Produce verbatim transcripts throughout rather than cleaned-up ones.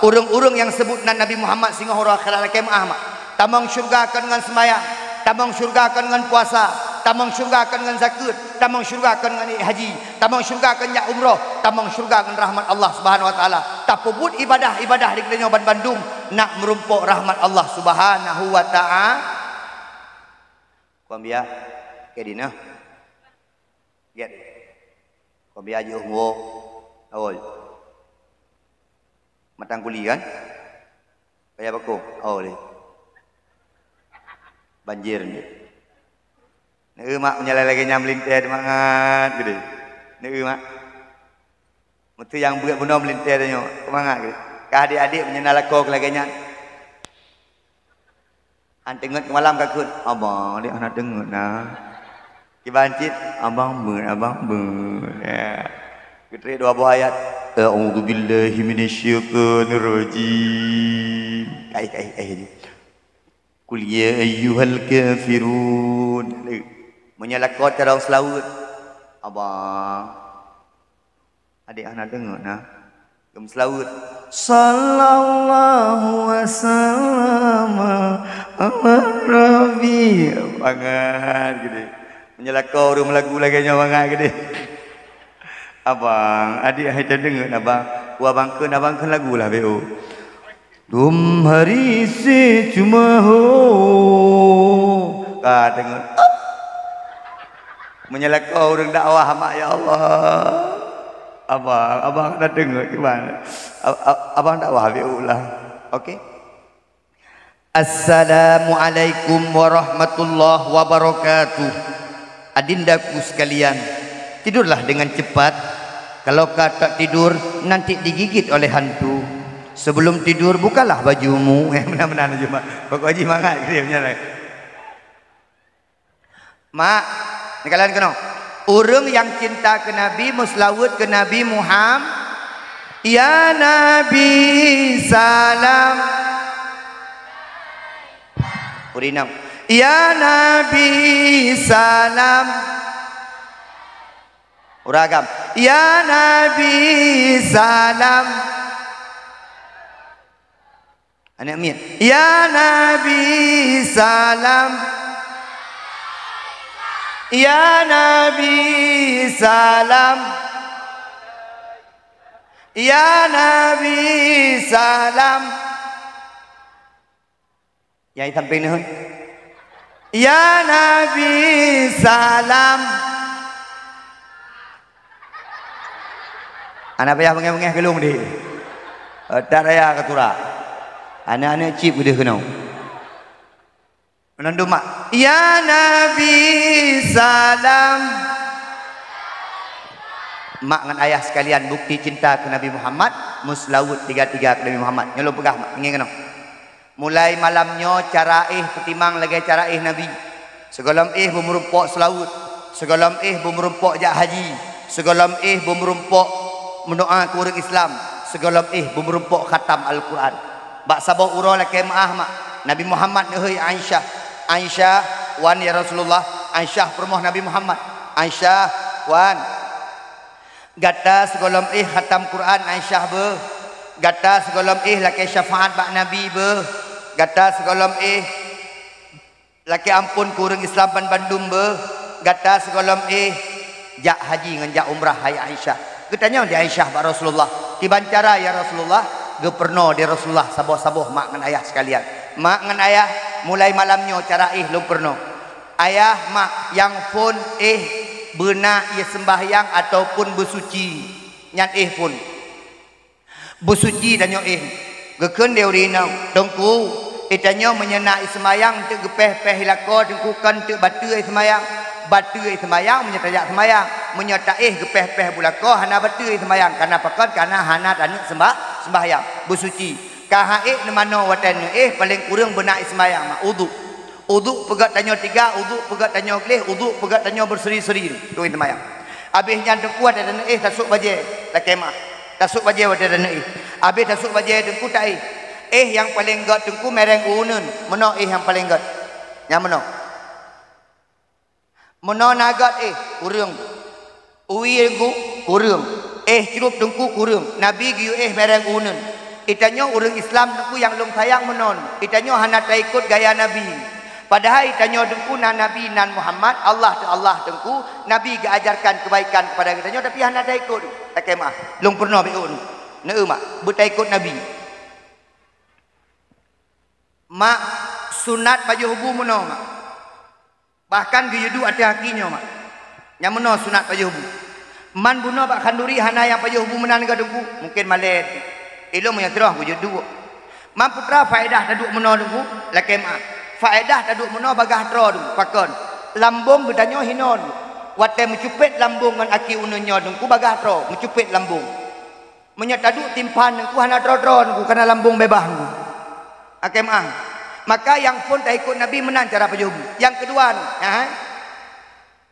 Ureuëng-ureuëng nyang seubut nan Nabi Muhammad singoh uroe akhirat lakée meuáh mak. Tamong syeuruga kon ngon seumayang, tamong syeuruga kon ngon puasa, tamong syeuruga kon ngon zakeuet, tamong syeuruga kon ngon ék haji, tamong syeuruga kon jak umroh, tamong syeuruga ngon rahmat Allah Subhanahu wa Taala. Tapeubuet ibadah-ibadah di geutanyoe banmandum nak meurumpok rahmat Allah Subhanahu wa Taala. Kon biya, keu dinah. Giat. Kon biya jiôh muwoe. Awai. Matang kuli kan? Paya bakong. Oh, lé. Banjir ni. Neu mak meunyalah lagée nyan meulintée mangat geude. Neu mak. Meusti nyang beuet bunoe meulintée tanyoe. Mangat geude. Ka adik-adik meunyoe na lakoe lagée nyan. An teungeut malam ka kheun, "Abang, dek hana teungeut na." Kiban cit, "Abang beuet, abang beuet." Ya. Geutrek dua boh ayat, "A'udzubillahi minasyaitonirrajim." Kaih, kaih, kaih. "Qul ya ayyuhal kafirun." Meunyoe lakoe carông seulaweuet, "Abang." Adik hana deungoe na. Geumeuseulaweuet. Sallallahu wasallam ala Nabi. Bangat geude. Meunyoe lakoe ureuëng meulagu lagée nyoe bangat geude. Abang, adik hai tadeungoe na bang. Wa bang kheun, abang kheun lagu lah B O. Dum hari si cuma ho. Ka deungoe. Meunyoe lakoe ureuëng dakwah mak, ya Allah. Abang, abang na deungoe kiban. Ab-, ab-, abang dakwah habéh ulang. Oke. Assalamualaikum warahmatullahi wabarakatuh. Adindaku sekalian, tidurlah dengan cepat. Kalau ka tak tidur, nanti digigit oleh hantu. Sebelum tidur, bukalah bajumu. Eh, benar-benar juma. Pokok jih mangat ke dia punya lain. Mak, neukalon keunoe. Ureuëng nyang cinta keu Nabi, meuseulaweuet keu Nabi Muham-, ya Nabi salam. Ureuëng inong, ya Nabi salam. Ureuëng agam, ya Nabi salam. Aneuk miet. Ya Nabi salam. Ya Nabi salam. Ya Nabi salam. Nyang sampéng neuheun. Ya Nabi salam. Hana payah beungéh-beungéh geulong deh. Otak raya keutura. Aneuk-aneuk cip geudeh keunoe. Meunan dum mak. Ya Nabi salam. Mak ngon ayah sekalian, bukti cinta keu Nabi Muhammad, meuseulaweuet tiga-tiga keu Nabi Muhammad. Nyoe lôn peugah mak, ingat keunoe. Mulai malam nyoe cara éh peutimang lagée cara éh Nabi. Sigohlom éh beumeurumpok seulaweuet, sigohlom éh beumeurumpok jak haji, sigohlom éh beumeurumpok meudoá keu ureuëng Islam, sigohlom éh beumeurumpok khatam Al-Quran. Bak saboh uroe lakée meuáh mak, Nabi Muhammad neuhôi Aisyah, "Aisyah, wan ya Rasulullah." Aisyah peurumoh Nabi Muhammad. "Aisyah, wan." Gata sigohlom éh khatam Quran Aisyah beuh. Gata sigohlom éh lakée syafaat bak Nabi beuh. Gata sigohlom éh lakée amphon keu ureuëng Islam banmandum beuh. Gata sigohlom éh jak haji ngon jak umrah hai Aisyah. Geutanyong lé Aisyah bak Rasulullah, "Kiban cara ya Rasulullah?" Geupeurunoe lé Rasulullah saboh-saboh mak ngon ayah sekalian. Mak ngon ayah, mulai malam nyoe cara éh lôn peurunoe. Ayah, mak, nyang phon éh beuna ie seumbahyang ataupun beusuci, nyan éh phon. Beusuci tanyoe éh. Geukheun lé ureuëng inong, "Teungku, éh tanyoe meunyoe na ie seumayang teuk geupéh-péh ie lakoe Teungku, kon teuk bateue ie seumayang." Bateue ie seumayang meunyoe tajak seumayang. Meunyoe taéh geupéh-péh bu lakoe hana bateue ie seumayang. Kana pakon? Kana hana taneuk seumbah-, seumbahayang. Beusuci. Ka han ék neumanoe watée neuéh, paleng kureueng beuna ie seumayang mak, udhu. Udhu peugét tanyoe tiga, udhu peugét tanyoe gleh, udhu peugét tanyoe beuseri-seri. Tui teumayang. Abéh nyan Teungku watée taneuk éh tasôk bajée, lakée meuáh. Tasôk bajée watée taneuk éh. Abéh tasôk bajée Teungku taéh. Éh nyang paleng gét Teungku mereng u uneuen. Meunoe éh nyang paleng gét. Nyang meunoe. Meunoe na gét éh, kureueng. Uwie Teungku, kureueng. Éh crôb Teungku, kureueng. Nabi geuyue éh mereng u uneuen. Itanyoe ureuëng Islam Teungku nyang lôn sayang meunan. Itanyoe hana taikot gaya Nabi. Padahai itanyoe Teungku na Nabi nan Muhammad, Allah teu Allah Teungku, Nabi geuajarkan keubaikan kepada geutanyoe, tapi hana taikot. Lakée meuah, lôn peurunoe beu eu. Neu mak, beutaikot Nabi. Mak, sunat pajoh bu meunoe mak. Bahkan geuyue duek ateueh aki nyoe mak. Nyang meunoe sunat pajoh bu. Man bunoe bak khanduri hana nyang pajoh bu meunan ka Teungku, mungken malée. Ilôn meunyoe troh geuyue duek. Man putra faedah taduek meunoe Teungku, lakée meuah. Faedah taduek meunoe bagaih troh Teungku, pakon? Lambong geutanyoe hinoe Teungku. Watée meucupet lambong ngon aki uneuen nyoe Teungku bagaih troh, meucupet lambong. Meunyoe taduek timphan Teungku hana droe-droe Teungku, kana lambong beubaih Teungku. Lakée meuah. Maka nyang phon taikot Nabi meunan cara pajoh bu. Nyang keudua Teungku, ha?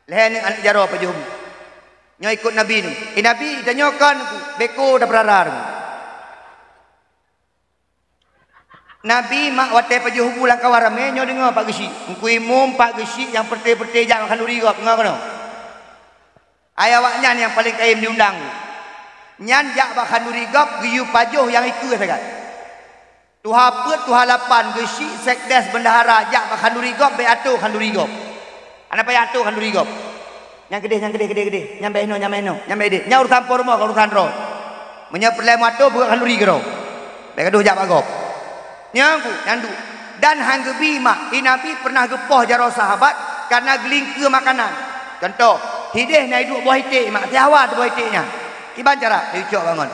Lhée nyoe aneuëk jaroe pajoh bu. Nyoe ikot Nabi Teungku. Eh Nabi, tanyoe kon Teungku, beko tapeurara Teungku. Nabi mak watée pajoh bu lam kawan ramé nyoe deungoe Pak Geuchik. Teungku Imum, Pak Geuchik nyang peureté-peureté jak bak khanduri gob, deungoe keunoe. Ai awaknyan nyang paleng kayém diundang. Nyan jak bak khanduri gob geuyue pajoh nyang ikeue sagai. Tuha peuet, tuha lapan, geuchik, sekdes, bendahara jak bak khanduri gob, bék atô khanduri gob. Hana payah atô khanduri gob. Nyang keudeh, nyang keudeh, keudeh, keudeh. Nyang bék hinoe, nyang bék hinoe, nyang bék deh. Nyan urusan po rumoh, kon urusan droe. Meunyoe peureulée meuatô, beuet khanduri keudroe. Bék gadoh jak bak gob. Nyan ku, nyan duek. Dan han geubi mak, i Nabi pernah geupoh jaroe sahabat karena geulingkeue makanan. Contoh, hideh na iduek boh iték mak, sihawa teuh boh iték nyan. Kiban cara, teucok bangon.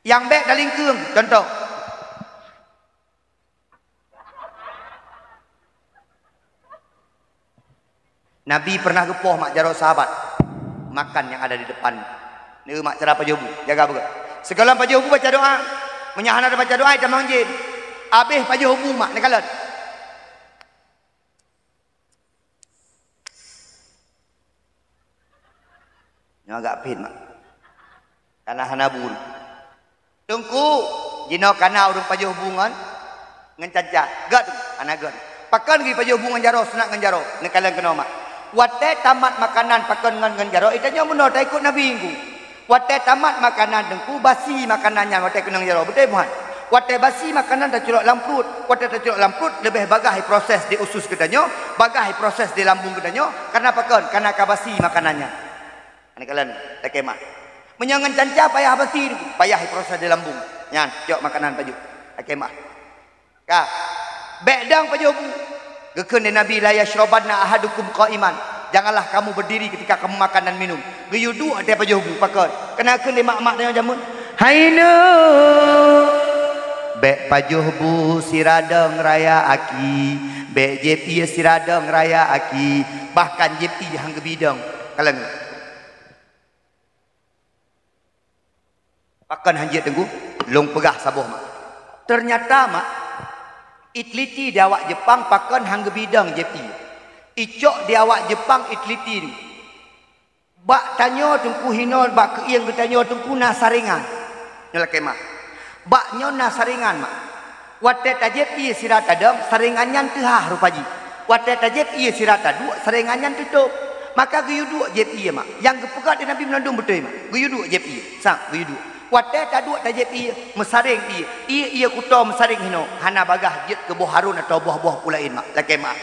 Nyang bék talingkeue, contoh. Nabi pernah geupoh mak jaroe sahabat makan nyang ada di depan. Neu mak cara pajoh bu, jaga beugét. Sigohlom pajoh bu baca doa. Meunyoe hana tabaca doa, itamong jén. Abéh pajoh bu mak, neukalon. Nyoe agak pit mak. Kana hana bu. Teungku, jinoe kana ureuëng pajoh bu ngon, ngon canca. Gét, hana gét. Pakon geupajoh bu ngon jaroe, sunat ngon jaroe. Neukalon keunoe mak. Watée tamat makanan pakon ngon, ngon jaroe, itanyoe meunoe taikot Nabi Teungku. Watée tamat makanan Teungku, basi makanan nyan watée keunong jaroe. Beutôi buhan? Watée basi makanan taculok lam pruet. Watée taculok lam pruet, leubeh bagaih proses di usus geutanyoe, bagaih proses di lambung geutanyoe. Karena pakon? Karena ka basi makanan nyan. Neukalon, lakée meuah. Meunyoe ngon canca payah basi, payah proses di lambung. Nyan, cok makanan pajoh. Lakée meuah. Ka. Bék dong pajoh bu. Geukheun lé Nabi, "La yasyrabanna ahadukum qa'iman." Janganlah kamu berdiri ketika kamu makan dan minum. Geuyue duek watée pajoh bu, pakon? Kana kheun lé mak-mak tanyoe jameun. Hai neu, bék pajoh bu sira dong raya aki, bék jieb ié sira dong raya aki, bahkan jieb ié han geubi dong. Kalon. Pakon han jeuet Teungku? Lôn peugah saboh mak. Teunyata mak, iteliti di awak Jeupang pakon han geubi dong jieb ié. Icok di awak Jeupang iteliti. Bak tanyoe Teungku hinoe, bak keuieng geutanyoe Teungku na saringan. Nyoe lakée meuah. Bak nyoe na saringan mak. Watée tajieb ié sira tadong, saringan nyan teuhah rupa jih. Watée tajieb ié sira taduek, saringan nyan teutôb. Maka geuyue duek jieb ié mak. Nyang geupeugah lé Nabi meunandum beutôi mak. Geuyue duek jieb ié. Sang geuyue duek. Watée taduek tajieb ié, meusaréng ié. Ié-ié kuto meusaréng hinoe. Hana bagaih jeuet keu boh harun atawa boh-boh peue laén mak. Lakée meuah.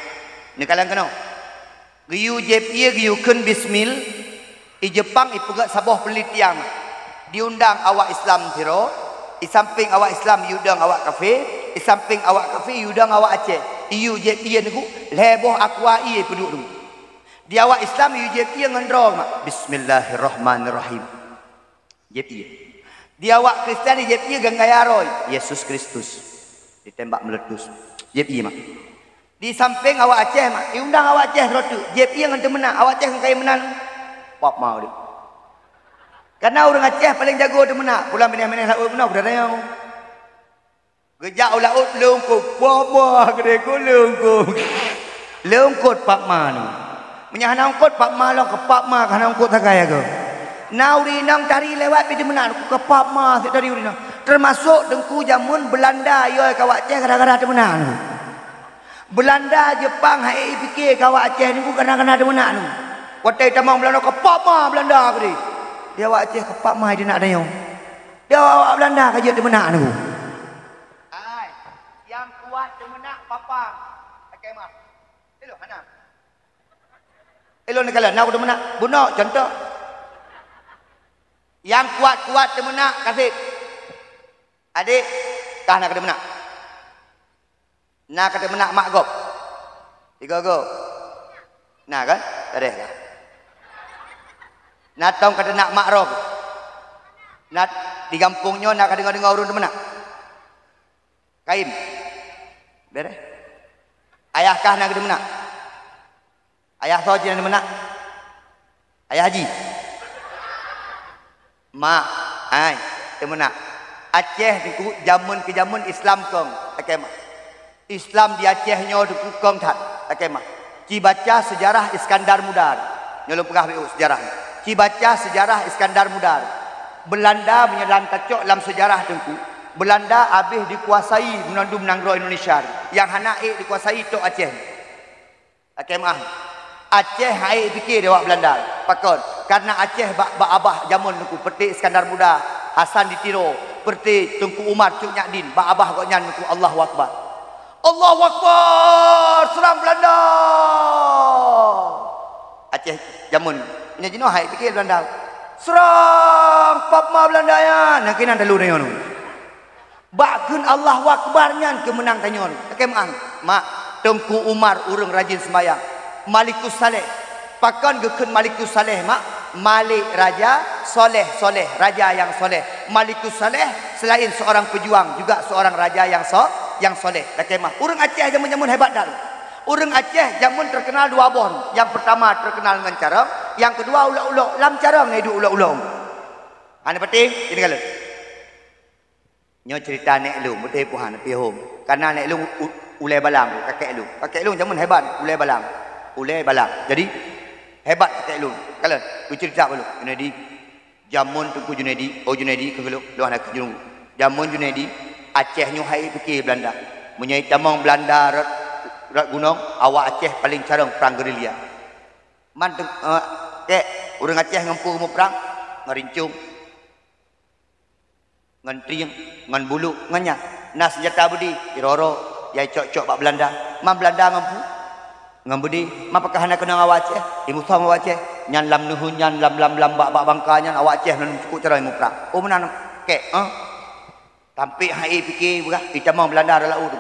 Neukalon keunoe. Geuyue jieb ié geuyue kheun bismil, i Jeupang ipeugét saboh peunelitian. Diundang awak Islam sidroe, i sampéng awak Islam iyue dong awak kafé, i sampéng awak kafé iyue dong awak Aceh. Iyue jieb ié Teungku, lhée boh aqua ié ipeuduek Teungku. Di awak Islam iyue jieb ié ngon droe mak, "Bismillahirrahmanirrahim." Jieb ié. Di awak Kristian jieb ié ngon gaya roe, "Yesus Kristus ditembak meletus." Jieb ié mak. Di sampéng awak Aceh mak, iundang awak Aceh sidroe teuk, jieb ié ngon teumeunak, awak Aceh ngon kayém meunan. Pap ma deh. Karena ureuëng Aceh paleng jago teumeunak, pulang binéh-binéh laôt meunoe kuda dayong. Geujak u laôt leungkot, pap ma keudeh ku leungkot. Leungkot pap ma nyoe. Meunyoe hana eungkot pap ma lom, keu pap ma ka hana eungkot sagai aku. Na ureuëng inong tari lewat pih teumeunak, keu pap ma sit tari ureuëng inong. Teumasok Teungku jameun Beulanda yo ka awak Aceh gara-gara teumeunak nyoe. Beulanda, Jeupang, hai ipike ka awak Aceh nyoe kana-kana teumeunak nyoe. Watée tamong Beulanda, ka pap ma Beulanda keudeh. Di awak Aceh keupak mai teunak tanyoe. Di awak-awak Belanda ka jeuet teumeunak nyoe. Ai, nyang kuat teumeunak papang. Lakèe meu'ah. Ilôn hana. Ilôn neukalon, na ku teumeunak. Bunoe contoh. Nyang kuat-kuat teumeunak kaseb. Adék, kah na ka teumeunak? Na ka teumeunak mak gob? Sigoe-goe. Na kan? Tadeh kah? Na tông ka teumeunak mak roh? Na di gampông nyoe na ka deungoe-deungoe ureueng teumeunak? Kain. Bereh. Ayah kah na ka teumeunak? Ayah soe jih na teumeunak? Ayah Haji. Mak, ai, teumeunak. Aceh Teungku, jameun keu jameun Islam kong, lakèe meu'ah. Islam di Aceh nyoe Teungku kong that, lakèe meu'ah. Ci baca sejarah Iskandar Muda. Nyoe lôn peugah beu sejarah. Ci baca sejarah Iskandar Muda. Belanda meunyoe lam tacok lam sejarah Teungku, Belanda habéh dikuasai meunandum nanggroe Indonesia. Nyang hana ék dikuasai tok Aceh. Lakèe meu'ah. Aceh han ék pike di awak Belanda. Pakon? Karena Aceh bak, bak babah jameun Teungku, peureute Iskandar Muda, Hasan di Tiro, peureute Teungku Umar Cut Nyak Dien, bak babah gobnyan Teungku, Allahu Akbar. Allahu Akbar! Seurang Belanda! Aceh jameun. Nyan jinoe han ék pike Belanda. Seurang! Pap ma Belanda nyan! Nyang keunan talu tanyoe nyoe. Bak kheun Allahu Akbar nyan keuh meunang tanyoe. Lakèe meu'ah, mak, Teungku Umar ureueng rajin seumayang. Malikus Saleh. Pakon geukheun Malikus Saleh, mak? Malik raja, Saleh, Saleh, raja nyang saleh. Malikus Saleh selain seorang pejuang, juga seorang raja nyang sa-, nyang saleh. Lakèe meu'ah. Ureueng Aceh jameun-jameun hebat that. Ureueng Aceh jameun terkenal dua boh. Nyang pertama terkenal ngon carông, nyang keudua ulok-ulok. Lam carông na iduek ulok-ulok. Hana patéh, ini kalau. Nyoe cerita nèk lôn, beutôi puhan, pihom. Karena nèk lôn u-, u-, ulèe balang, kakek lôn. Kakek lôn jameun hebat, ulèe balang. Ulèe balang. Jadi, hebat kakek lôn. Kalon, kucerita bak lôn. Junaidi, jameun Teungku Junaidi, oh Junaidi, keu lôn, lôn hana keu Junaidi. Jameun Junaidi, Aceh nyoe han ék pike Belanda. Meunyoe itamong Belanda rot, rot gunong, awak Aceh paleng carông prang gerilya. Man teung-, eh, kek, ureueng Aceh ngon peue muprang? Ngon rincong. Ngon trieng, ngon buluk, ngon nyan. Na seunjata beudé, iroro, nyang icok-cok bak Beulanda. Man Beulanda ngon peue? Ngon beudé. Man pakon hana keunong awak Aceh? Imusong awak Aceh. Nyan lam neuheun nyan, lam, lam, lam bak, bak bangka nyan, awak Aceh ngon cukôp carông imuprang. Oh, meunan kek, eh? Tampék han ék pike, beurah, itamong Beulanda rot laôt.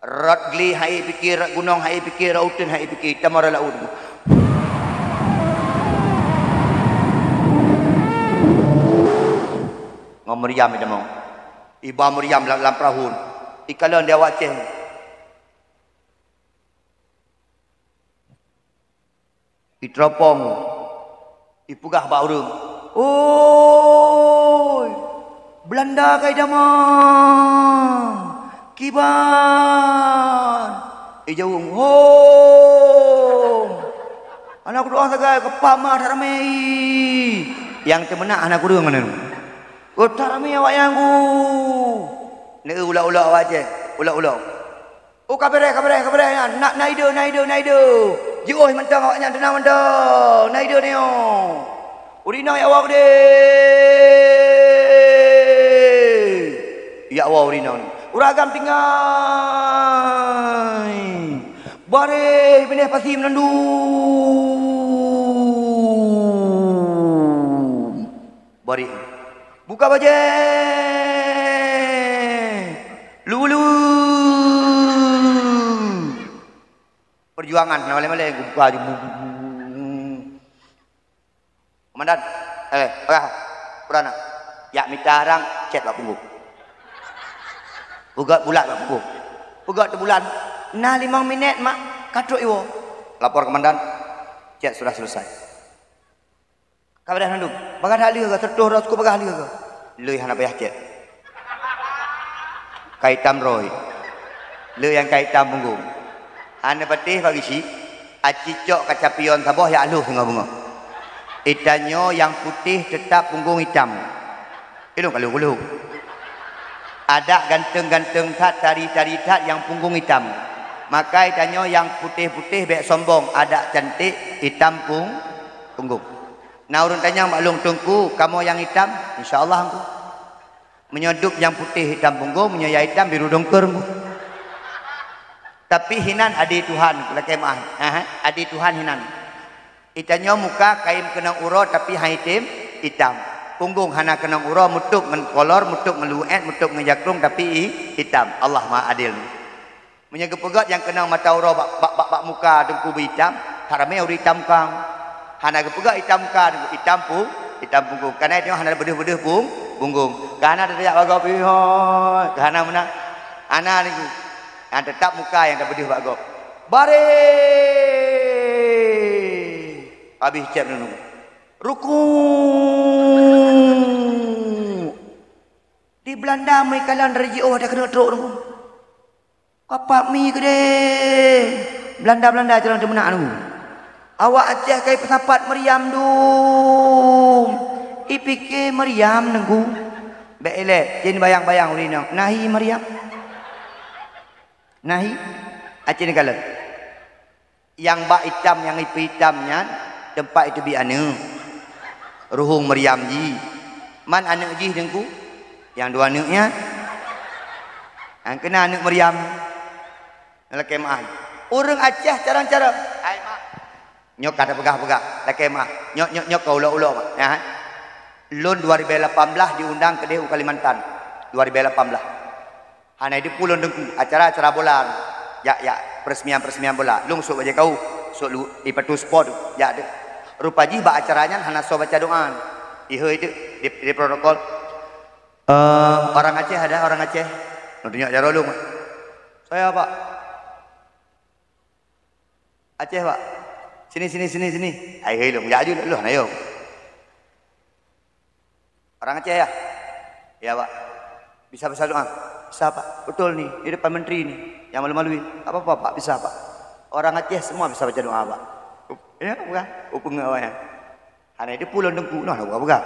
Rot glé han ék pike, rot gunong han ék pike, rot uteuen han ék pike, itamong rot laôt. Ngon meuriam itamong. Iba meuriam lam, lam peurahô. Ikalon di awak Aceh. Itropong, ipeugah bak ureueng, "Oi, Beulanda ka itamong! Kiban!" Ijaweueb, "Hom!" Hana kudoh sagai, keupak ma that ramé. Nyang teumeunak hana kureueng ngon nyan. Oh, that ramé awaknyan ku. Neu ulok-ulok awak Aceh, ulok-ulok. Oh, ka beureh, ka beureh, ka beureh nyan. Na, na ideh, na ideh, na ideh. Jiôh mantong awaknyan, teunang mantong. Na ideh nyoe. Ureueng inong jak woe keudeh. Jak woe ureueng inong. Ureueng agam tinggai. Bareh binéh pasi meunandum. Bareh. Buka bajèe. Lulu. Perjuangan, na malèe-malèe, geubuka ju. Komandan, eh, peugah, peurana. Jak mita arang, cét bak punggong. Peugöt bulat bak punggong. Peugöt teubulan. Na limong minét, mak, ka trok iwoe. Lapor komandan, cét sudah selesai. Ka beureh mandum. Bagah that lheueh geuh, seureutôh droe suku bagah lheueh geuh. Lheueh hana payah cét. Ka itam droe. Lheueh nyang ka itam punggong. Hana patéh bak geuchik, aci cok kaca pion saboh jak lhôh singoh beungoh. Itanyoe nyang putéh teutap punggong itam. Ilôn ka lhôh-lhôh. Adak ganteng-ganteng that, tari-tari that nyang punggong itam. Maka itanyoe nyang putéh-putéh bèk sombong, adak cantik itam pung-, punggong. Na ureuëng tanyong bak lôn, "Teungku, kamoe nyang itam?" "Insya Allah, Teungku." Meunyoe dub nyang putéh itam punggong, meunyoe nyang itam biru dongker, Teungku. Tapi hinan ade Tuhan, lakée meuáh. Aha, ade Tuhan hinan. Itanyoe muka kayém keunong uroe, tapi han item itam. Punggong hana keunong uroe, meutup ngon kolor, meutup ngon luet, meutup ngon jakrong, tapi i-, itam. Allah Maha Adil. Meunyoe geupeugét nyang keunong mata uroe bak, bak, bak, bak muka Teungku beuitam, ka ramé ureuëng itam muka. Hana geupeugét itam muka, itam pu-, itam punggong. Kana nyoe hana beudeuh-beudeuh pung-, punggong. Ka hana tajak bak gob, "Ih, hoi," ka hana meunan. Hana Teungku. Nyang teutap muka nyang tabeudeuh bak gob. Baréh! Habéh céb nyoe. Rukuk! Di Belanda meuikalon dari jiôh dak keuneuk trok Teungku. Kapak mi keudeh. Belanda-Belanda calon teuh meunan Teungku. Awak Aceh kai peusapat meriam dum. Ipike meriam Teungku. Bék ilée, cen bayang-bayang ureuëng inong. Nahi meriam. Nahi, Aceh neukalon. Nyang bak itam, nyang ipeuitam nyan teumpat iteubiet aneuëk. Ruhueng meriam jih. Man aneuëk jih Teungku? Nyang dua aneuëk nyan. Nyang keuna aneuëk meriam. Lakée meuáh. Ureuëng Aceh carông-carông. Hai mak. Nyoe ka tapeugah-peugah. Lakée meuáh. Nyoe, nyoe, nyoe ka ulok-ulok mak. Ya. Lôn dua ribu lapan belas diundang keudeh u Kalimantan. Dua ribu lapan belas. Hana jiteupeue lôn Teungku, acara-acara bola. Jak, jak, peresmian-peresmian bola. Lôn sôk bajée kawöm, sôk lu-, ipatu sport, jak deuh. Rupa jih bak acara nyan hana soe baca doa. Ihôi deuh, di, di protokol. "Eh, orang Aceh ada, orang Aceh?" Lôn tunyok jaroe lôn. "Saya, Pak." "Aceh, Pak?" "Sini, sini, sini, sini." Hai, hai, lôn jak aju, lôn, ayo. "Orang Aceh, ya?" "Ya, Pak." "Bisa baca doa?" "Bisa, Pak." "Betul ni, di depan menteri ni, yang malu-maluin." "Apa-apa, Pak, bisa, Pak. Orang Aceh semua bisa baca doa, Pak." Ya, bukan? Upeungeuh awaknyan. Hana jiteupeue lôn Teungku, nah, buka-buka.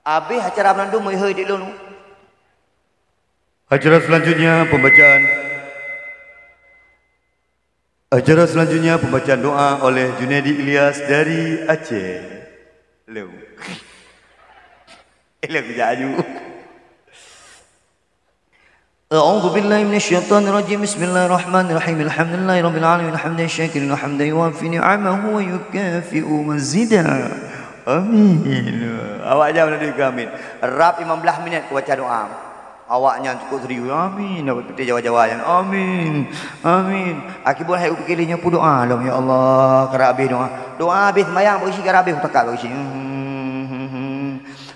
Habéh acara meurandum, meuhôi di lôn. Acara selanjutnya pembacaan Acara selanjutnya pembacaan doa oleh Junaidi Ilyas dari Aceh. Lom. Lom jak aju. A'udzubillahi minasyaitonirrajim. Bismillahirrahmanirrahim. Alhamdulillahirabbil alamin. Hamdan syakirin wa hamdan yuwafi ni'amahu wa yukafi'u mazida. Amin. Awak jangan meunadui keu amin. Rab lima belas minit kubaca doa. Awaknyan cukup serius. Amin. Awak putih Jawa-Jawa nyan. Amin. Amin. Akhé buet hai upike lé nyoe peudoa lom, ya Allah, karab habéh doa. Doa habéh sembahyang, bak isi karab habéh, mutakat bak isi.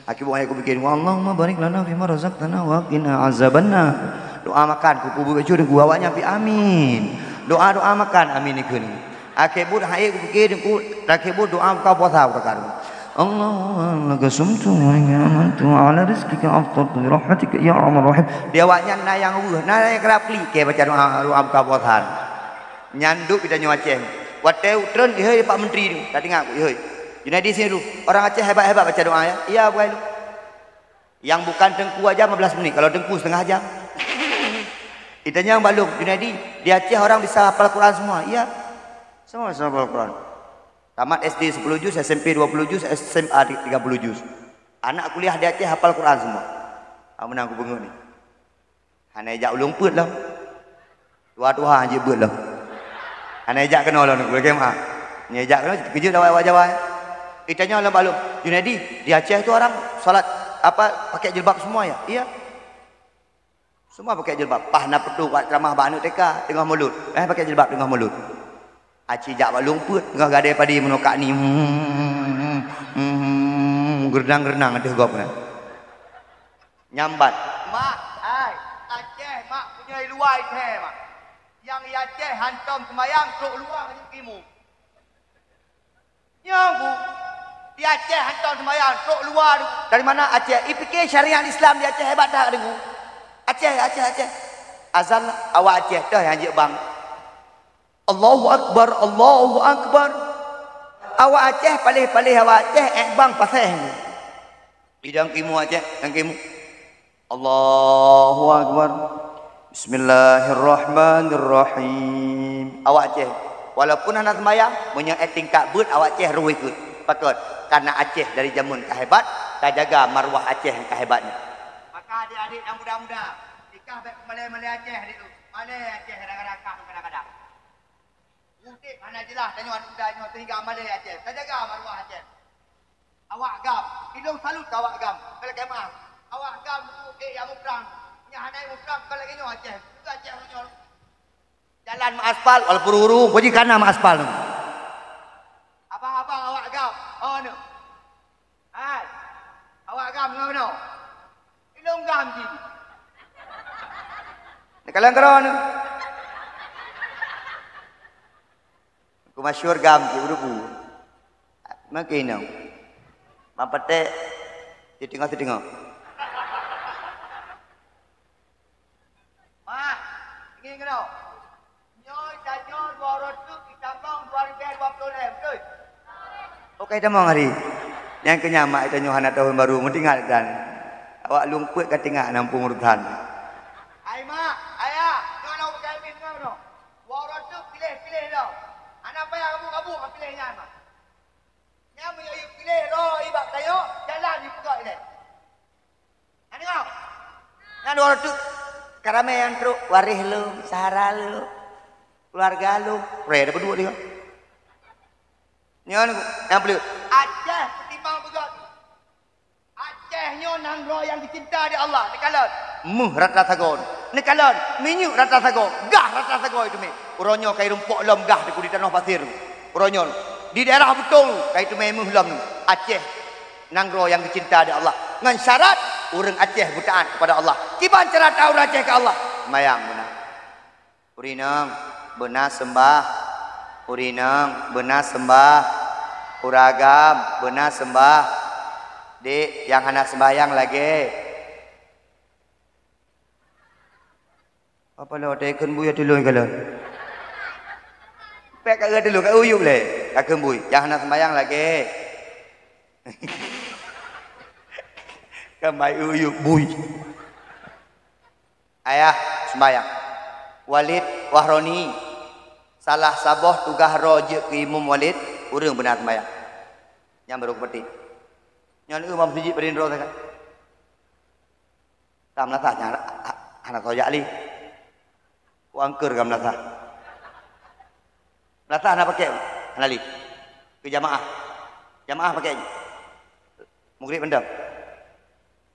Akhé buet hai upike, "Allahumma barik lana fima razaqtana wa qina azabannar." Doa makan, kuku beubacut deungon awaknyan pi amin. Doa-doa makan, amin ikheun. Akhé buet hai upike deungon, akhé buet doa buka puasa mutakat. Allahumma laka sumtu wa laka amantu wa ala rizqika aftartu bi rahmatika ya arhamar rahim. Di awaknyan na nyang weueh, na nyang karab klik ke baca doa, doa buka puasa. Nyan duek geutanyoe Aceh. Watée uteuen ihôi Pak Menteri tu, ka teuingat ku ihôi. Junaidi sini dulu, orang Aceh hebat-hebat baca doa ya. Iya bukai lu. Yang bukan teungku aja lima belas menit, kalau teungku setengah jam. Itanyong bak lôn, Junaidi, di Aceh orang bisa hafal Quran semua? Iya. Semua bisa hafal Quran. Tamat S D sepuluh juz, S M P dua puluh juz, S M A tiga puluh juz. Anak kuliah di Aceh hafal Quran semua. Ah, meunan kupeungeut ni. Hana ijak ulôn peuet lom. Tuha-tuha jeuet beuet lom. Hana ijak keunoe lom, lagée meuah. Nyan ijak keunoe, keujeuet awak-awak Jawa. Itanyong lom bak lôn, "Junaidi, di Aceh tu orang salat, apa, pakai jilbab semua ya?" "Iya." Semua pakai jilbab. Pah na peutu buat ceramah bak aneuk T K, teungoh mulod. Eh, pakai jilbab teungoh mulod. Aci jak bak lôn peuet, teungoh gadée padi meunoe kak ni. Hmm, hmm, hmm, hmm, geurdang-geurdang ateueh gob nyan. Nyambat, "Mak, hai, Aceh, Mak, punya luwa Aceh, Mak. Yang di Aceh hantom seumayang, trok luwa ngon imum." Nyoe, Bu. Di Aceh hantom seumayang, trok luwa tu. Dari mana Aceh? Ipike syariat Islam di Aceh hebat that, Bu. Aceh, Aceh, Aceh. Azan awak Aceh teuh nyang jeuet bang. Allahu Akbar, Allahu Akbar. Awak Aceh, paléh-paléh awak Aceh, ék bang paséh. Idang kimu Aceh, dang kimu. Allahu Akbar. Bismillahirrahmanirrahim. Awak Aceh, walaupun hana seumayang, meunyoe ék tingkat beuet, awak Aceh rui keut. Pakon? Karena Aceh dari jameun ka hebat, tajaga marwah Aceh nyang ka hebat nyoe. Maka adik-adik nyang muda-muda, ikah bèk malèe-malèe Aceh adik tu. Malèe Aceh kadang-kadang kah kadang-kadang. Udép hana jeulaih tanyoe aneuk muda nyoe sehingga malèe Aceh. Tajaga marwah Aceh. Awak GAM, ilôn salut keu awak GAM. Keu lakèe meu'ah. Awak GAM tu, eh, nyang muprang. Nyang hana muprang, bukan lagèe nyoe Aceh. Bukan Aceh ureueng nyoe. Jalan meuaspal, walaupun ureueng, pojih kana meuaspal tu. Abang-abang awak GAM, oh, nyoe. Hai, awak GAM ngon meunoe. Ilôn GAM jih. Neukalon keudroe nyoe. Ku masyhur GAM jih, urubu. Makin nyoe. Bang Patek, siteungoh-siteungoh. Mak, ingat keunoe. Nyoe tanyoe dua uroe teuk jitamong dua ribèe dua ploh lhèe, beutôi? Oke, tamong hari. Nyang keu nyan mak tanyoe hana tahun baru, meutinggai dan awak lôn peuet ka tinggai nampung urusan. Hai mak, ayah, nyoe na ukai min nyoe. Dua uroe teuk piléh-piléh lom. Hana payah rabu-rabu piléh nyan mak. Nyan meunyoe piléh roh i bak tanyoe, jalan jipeugah ilèe. Aneuk, nyan dua ratus karamè nyang trok, waréh lôn, syedara lôn, keuluwarga lôn, preh dapeuduek tiga. Nyan nyang peuleueh. Aceh peutimang beugöt. Aceh nyoe nanggroe nyang dicinta di Allah. Neukalon, méuh rata sagoe. Neukalon, minyeuk rata sagoe. Gah rata sagoe teumé. Uroe nyoe kai rumpok lom gah di tanoh pasir. Uroe nyoe di daerah Beutong kai teumé méuh lom. Aceh nanggroe nyang geucinta di Allah. Ngon syarat ureueng Aceh beutaat kepada Allah. Kiban cara taat ureueng Aceh keu Allah? Seumayang beuna. Ureueng inong beuna seumbah. Ureueng inong beuna seumbah. Ureueng agam beuna seumbah. Dek, nyang hana seumbahyang lagèe. Apa lo, teukeun bui ateueh lôn kalon? Pèk ka eu ateueh lôn, ka eu yup lé. Ka kheun bui, nyang hana seumbahyang lagèe. Ka mai eu yup bui. Ayah seumbahyang. Walid Wahroni, salah saboh tugaih droe jeuet keu imum Walid, ureueng beuna seumbahyang. Nyan barô kupeugah. Nyan eu bak meuseujid padum droe sagai. Ka meulasah nyan ha-, ha-, hana soe jak lé. Ku angkeur ka meulasah. Meulasah hana pakèk, hana lé. Keu jamaah. Jamaah pakèk. Mugrib mantong.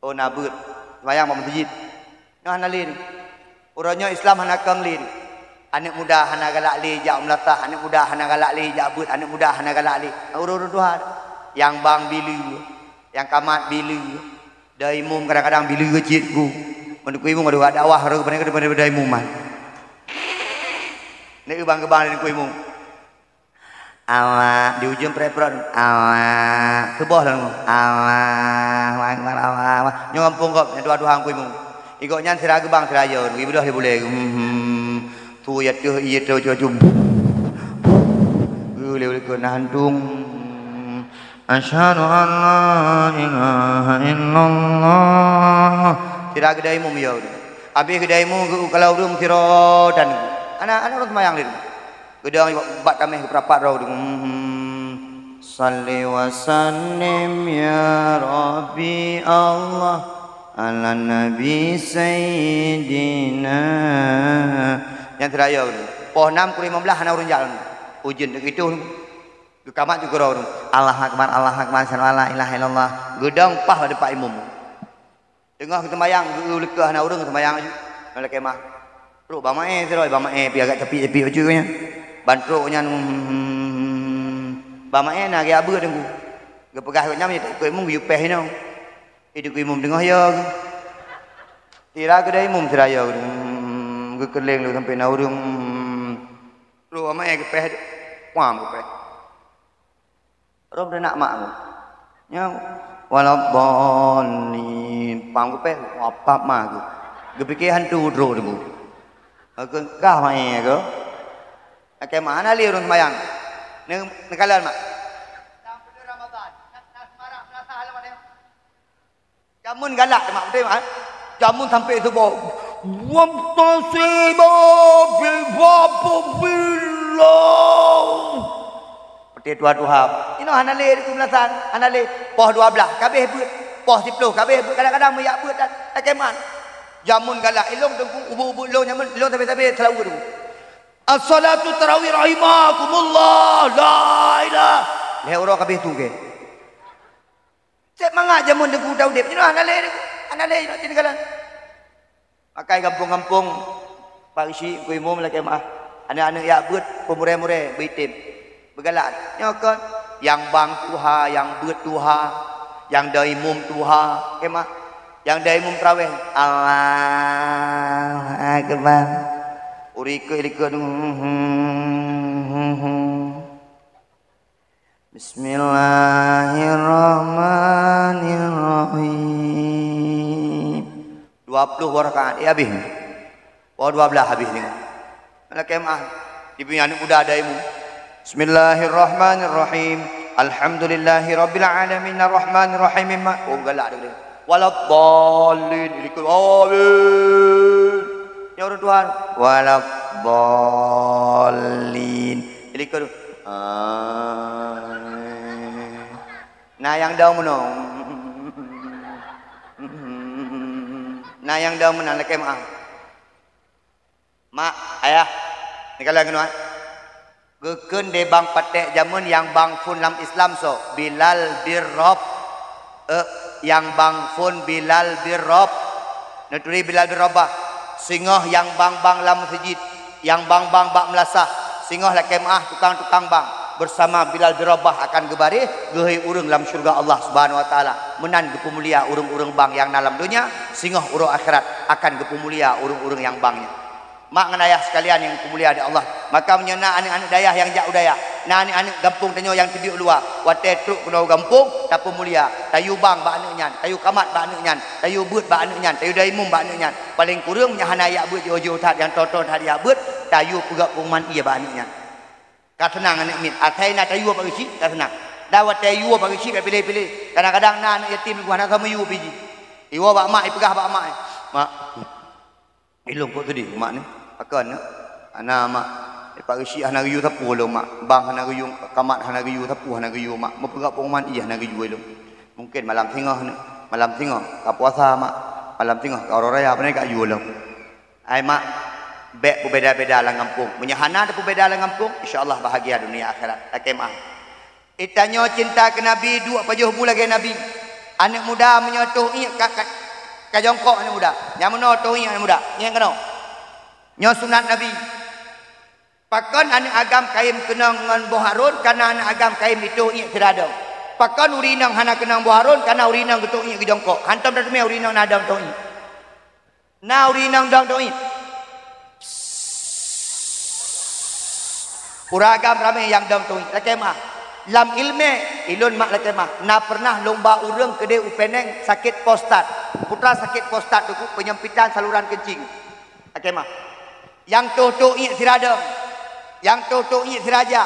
Oh, na beuet. Seumayang bak meuseujid. Nyoe hana lé. Uroe nyoe Islam hana kong lé. Aneuk muda hana galak lé jak meulasah, aneuk muda hana galak lé jak beuet, aneuk muda hana galak lé. Ureueng-ureueng tuha. Nyang bang bileue, nyang ka mat bileue. Dai imum kadang-kadang bileue cit ku. Meunyoe ku imum aduh dakwah rot beuna keudeue dai imuman. Neuk geubang-geubang lé ku imum. Awak di ujong prepron. Awak. Tuboh lom. Awak. Awak. Awak. Awak. Nyoe gampông gob, nyoe dua-dua ku imum. Igok nyan sira geubang sira yo, ibeudôh di bulèe. Hmm. Tu ya teuh, iya teuh, teuh, teuh. Geulé-lé keu nandung. Asyhadu an la ilaha illallah. Sira geudai imum ya. Habéh geudai imum geu-, kalau ureueng sira dan anak-anak ureueng seumayang lé. Geudong bak tamèh geupeurapat droe. Hmm. Salli wa sallim ya Rabbi Allah ala Nabi Sayyidina. Nyang teulayô. Poh nam kureueng lima belas hana ureueng jak. Ujeuen teuk itu. Geukamat ju keudroe. Allahu Akbar, Allahu Akbar, asyhadu an la ilaha illallah. Geudong paih bak teumpat imum. Teungoh geuseumayang, geu-, geuleukoh hana ureueng seumayang laju. Lam lakèe mah. Trok bang maé sidroe, bang maé pih agak capiek-capiek bacut nyan. Ban trok nyan, hmm, bang maé na geujak beuet teungku. Geupeugah gobnyan meunyoe takot imum geuyue péh inoe. Di teungku imum teungoh yo geuh. Sira geudai imum sira yo geuh. Hmm, geukeuleng lé sampoe na ureueng. Hmm. Trok bang maé geupéh. Wah, geupéh. Rhom teunak mak tu. Nyan, waladdallin. Pam geupéh, wapap ma tu. Geupike hantu droe tu. Geukah maé tu. Lakèe mak hana lé ureueng seumayang. Neu-, neukalon mak. Jameun galak teuh mak, beutôi mak, eh? Jameun sampoe suboh. Wantasibu bi fadlillah. Peuteh tuha-tuha. Hana lé Teungku meulasan, hana lé. Poh dua blaih ka abéh beuet, poh siplôh ka abéh beuet, kadang-kadang meujak beuet dan lakée meu'ah. Jameun galak ilong Teungku, ubeuet-ubeuet ilong jameun, ilong sabe-sabe seulaweue Teungku. As-salatu tarawih rahimakumullah, la ilah. Lhée uroe ka abéh tugée. Cék mangat jameun Teungku udeb, jinoe hana lé Teungku, hana lé jinoe cit galan. Makai gampông-gampông, Pak Geuchik, Teungku Imum lakée meu'ah. Aneuk-aneuk jak beuet, peumurée-murée, beuitem. Beugalak. Nyoe kon, nyang bang tuha, nyang beuet tuha, nyang dong imum tuha, lakée meu'ah. Nyang dong imum traweh, Allahu Akbar. Uri keu likot. Bismillahirrahmanirrahim. Dua ploh boh rakaat, eh, habéh. Oh, dua blaih habéh nyoe. Lakée meu'ah. Di bunoe aneuk muda daimu. Bismillahirrahmanirrahim. Alhamdulillahirabbil alamin, arrahmanirrahim. Ma-, oh, galak dia. Waladdallin. Likot. Amin. Ya Allah Tuhan. Waladdallin. Likot. Amin. Na nyang dong meunoe. Na nyang dong meunan lakée meu'ah. Mak, ayah, neukalon keunoe. Geukheun deh bang patéh jameun nyang bang phon lam Islam soe? Bilal bin Rab-, eh, nyang bang phon Bilal bin Rab-, neuturi Bilal bin Rabah. Singoh nyang bang-bang lam meuseujid, nyang bang-bang bak meulasah, singoh lakée meu'ah tukang-tukang bang, beusama Bilal bin Rabah akan geubaréh geuhôi ureuëng lam syeuruga Allah Subhanahu wa Taala. Meunan geupeumulia ureuëng-ureuëng bang nyang na lam donya, singoh uroe akhirat akan geupeumulia ureuëng-ureuëng nyang bang nyan. Mak ngon ayah sekalian nyang geupeumulia di Allah, maka meunyoe na aneuk-aneuk dayah nyang jak u dayah, na aneuk-aneuk gampông tanyoe nyang teubiet u luwa, watée trok keunoe u gampông, tapeumulia, tayue bang bak aneuk nyan, tayue kamat bak aneuk nyan, tayue beuet bak aneuk nyan, tayue daimu bak aneuk nyan. Paleng kureueng meunyoe hana jak beuet jiôh-jiôh that nyang toe-toe that jak beuet, tayue peugah pengumuman ié bak aneuk nyan. Ka seunang aneuk miet, asai na tayue Pak Geuchik, ka seunang. Dan watée yue Pak Geuchik bak piléh-piléh, kadang-kadang na aneuk yatim hana soe meuyue pih jih. Iwoe bak mak, ipeugah bak mak, "Mak, ilong kok seudeh mak ni. Pakon na?" "Hana mak, Pak Geuchik hana geuyue sapeue lom mak. Bang hana geuyue, kamat hana geuyue, sapeue hana geuyue mak. Meupeugah pengumuman ié hana geuyue lom. Mungken malam singoh ni, malam singoh ka puasa mak. Malam singoh ka uroe raya, pane ka yue lom." Ai mak, bék peubeda-beda lam gampông. Meunyoe hana tapeubeda lam gampông, insya Allah bahagia dunia akhirat. Lakée meu'ah. Geutanyoe cinta keu Nabi, duek pajoh bu lagée Nabi. Aneuk muda meunyoe toh iék ka, ka, ka jongkok aneuk muda. Nyang meunoe toh iék aneuk muda. Ngieng keunoe. Nyoe sunat Nabi. Pakon aneuk agam kayém keunong ngon boh harôn, kana aneuk agam kayém jitoh iék sira dong. Pakon ureuëng inong hana keunong boh harôn, kana ureuëng inong geutoh iék geujongkok. Hantom tateumé ureuëng inong na dong toh iék. Na ureuëng inong dong toh iék. Ureuëng agam ramé nyang dong toh iék. Lakée meu'ah. Lam iéleumé, ilôn mak lakée meu'ah, na peureunah lôn ba ureuëng keudeh u Peneng sakét prostat. Peue teuma sakét prostat Teungku? Peunyempitan saluran keuncing. Lakée meu'ah. Nyang toh-toh iék sira dong, nyang toh-toh iék sira jak,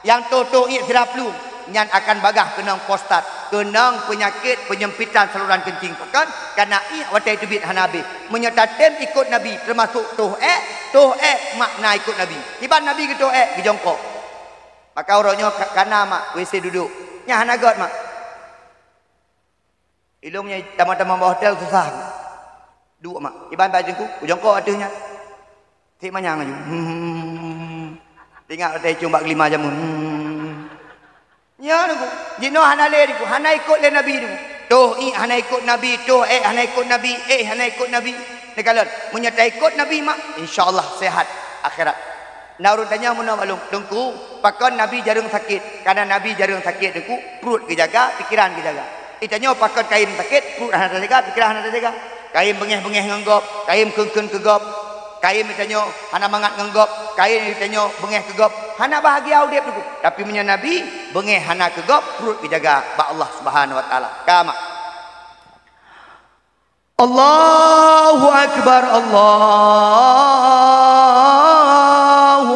nyang toh-toh iék sira plueng, nyan akan bagaih keunong prostat, keunong peunyakét peunyempitan saluran keuncing. Pakon? Kana iék watée teubiet hana habéh. Meunyoe tatem ikot Nabi, teumasok toh ék, toh ék makna ikot Nabi. Kiban Nabi geutoh ék, geujongkok. Maka uroe nyoe ka-, kana mak, W C dudoe. Nyan hana göt mak. Ilong nyoe tamong-tamong bak hotel susah. Duek mak. Iban bak Teungku, kujongkok ateueh nyan. Sik manyang laju. Hmm. Teuingat watée icong bak geulima jameun. Hmm. Nyoe Teungku. Jinoe hana lé Teungku, hana ikot lé Nabi Teungku. Toh iék hana ikot Nabi, toh ék hana ikot Nabi, éh hana ikot Nabi. Neukalon, meunyoe taikot Nabi mak, insya Allah sehat akhirat. Na ureuëng tanyong meunoe bak lôn, "Teungku, pakon Nabi jareueng sakét?" Kana Nabi jareueng sakét Teungku, pruet geujaga, pikeran geujaga. Itanyoe pakon kayém sakét, pruet hana tajaga, pikeran hana tajaga. Kayém beungéh-beungéh ngon gob, kayém kheun-kheun keu gob, kayém itanyoe hana mangat ngon gob, kayém itanyoe beungéh keu gob, hana bahagia udeb Teungku. Tapi meunyoe Nabi, beungéh hana keu gob, pruet geujaga bak Allah Subhanahu wa Taala. Ka mak. Allahu Akbar, Allahu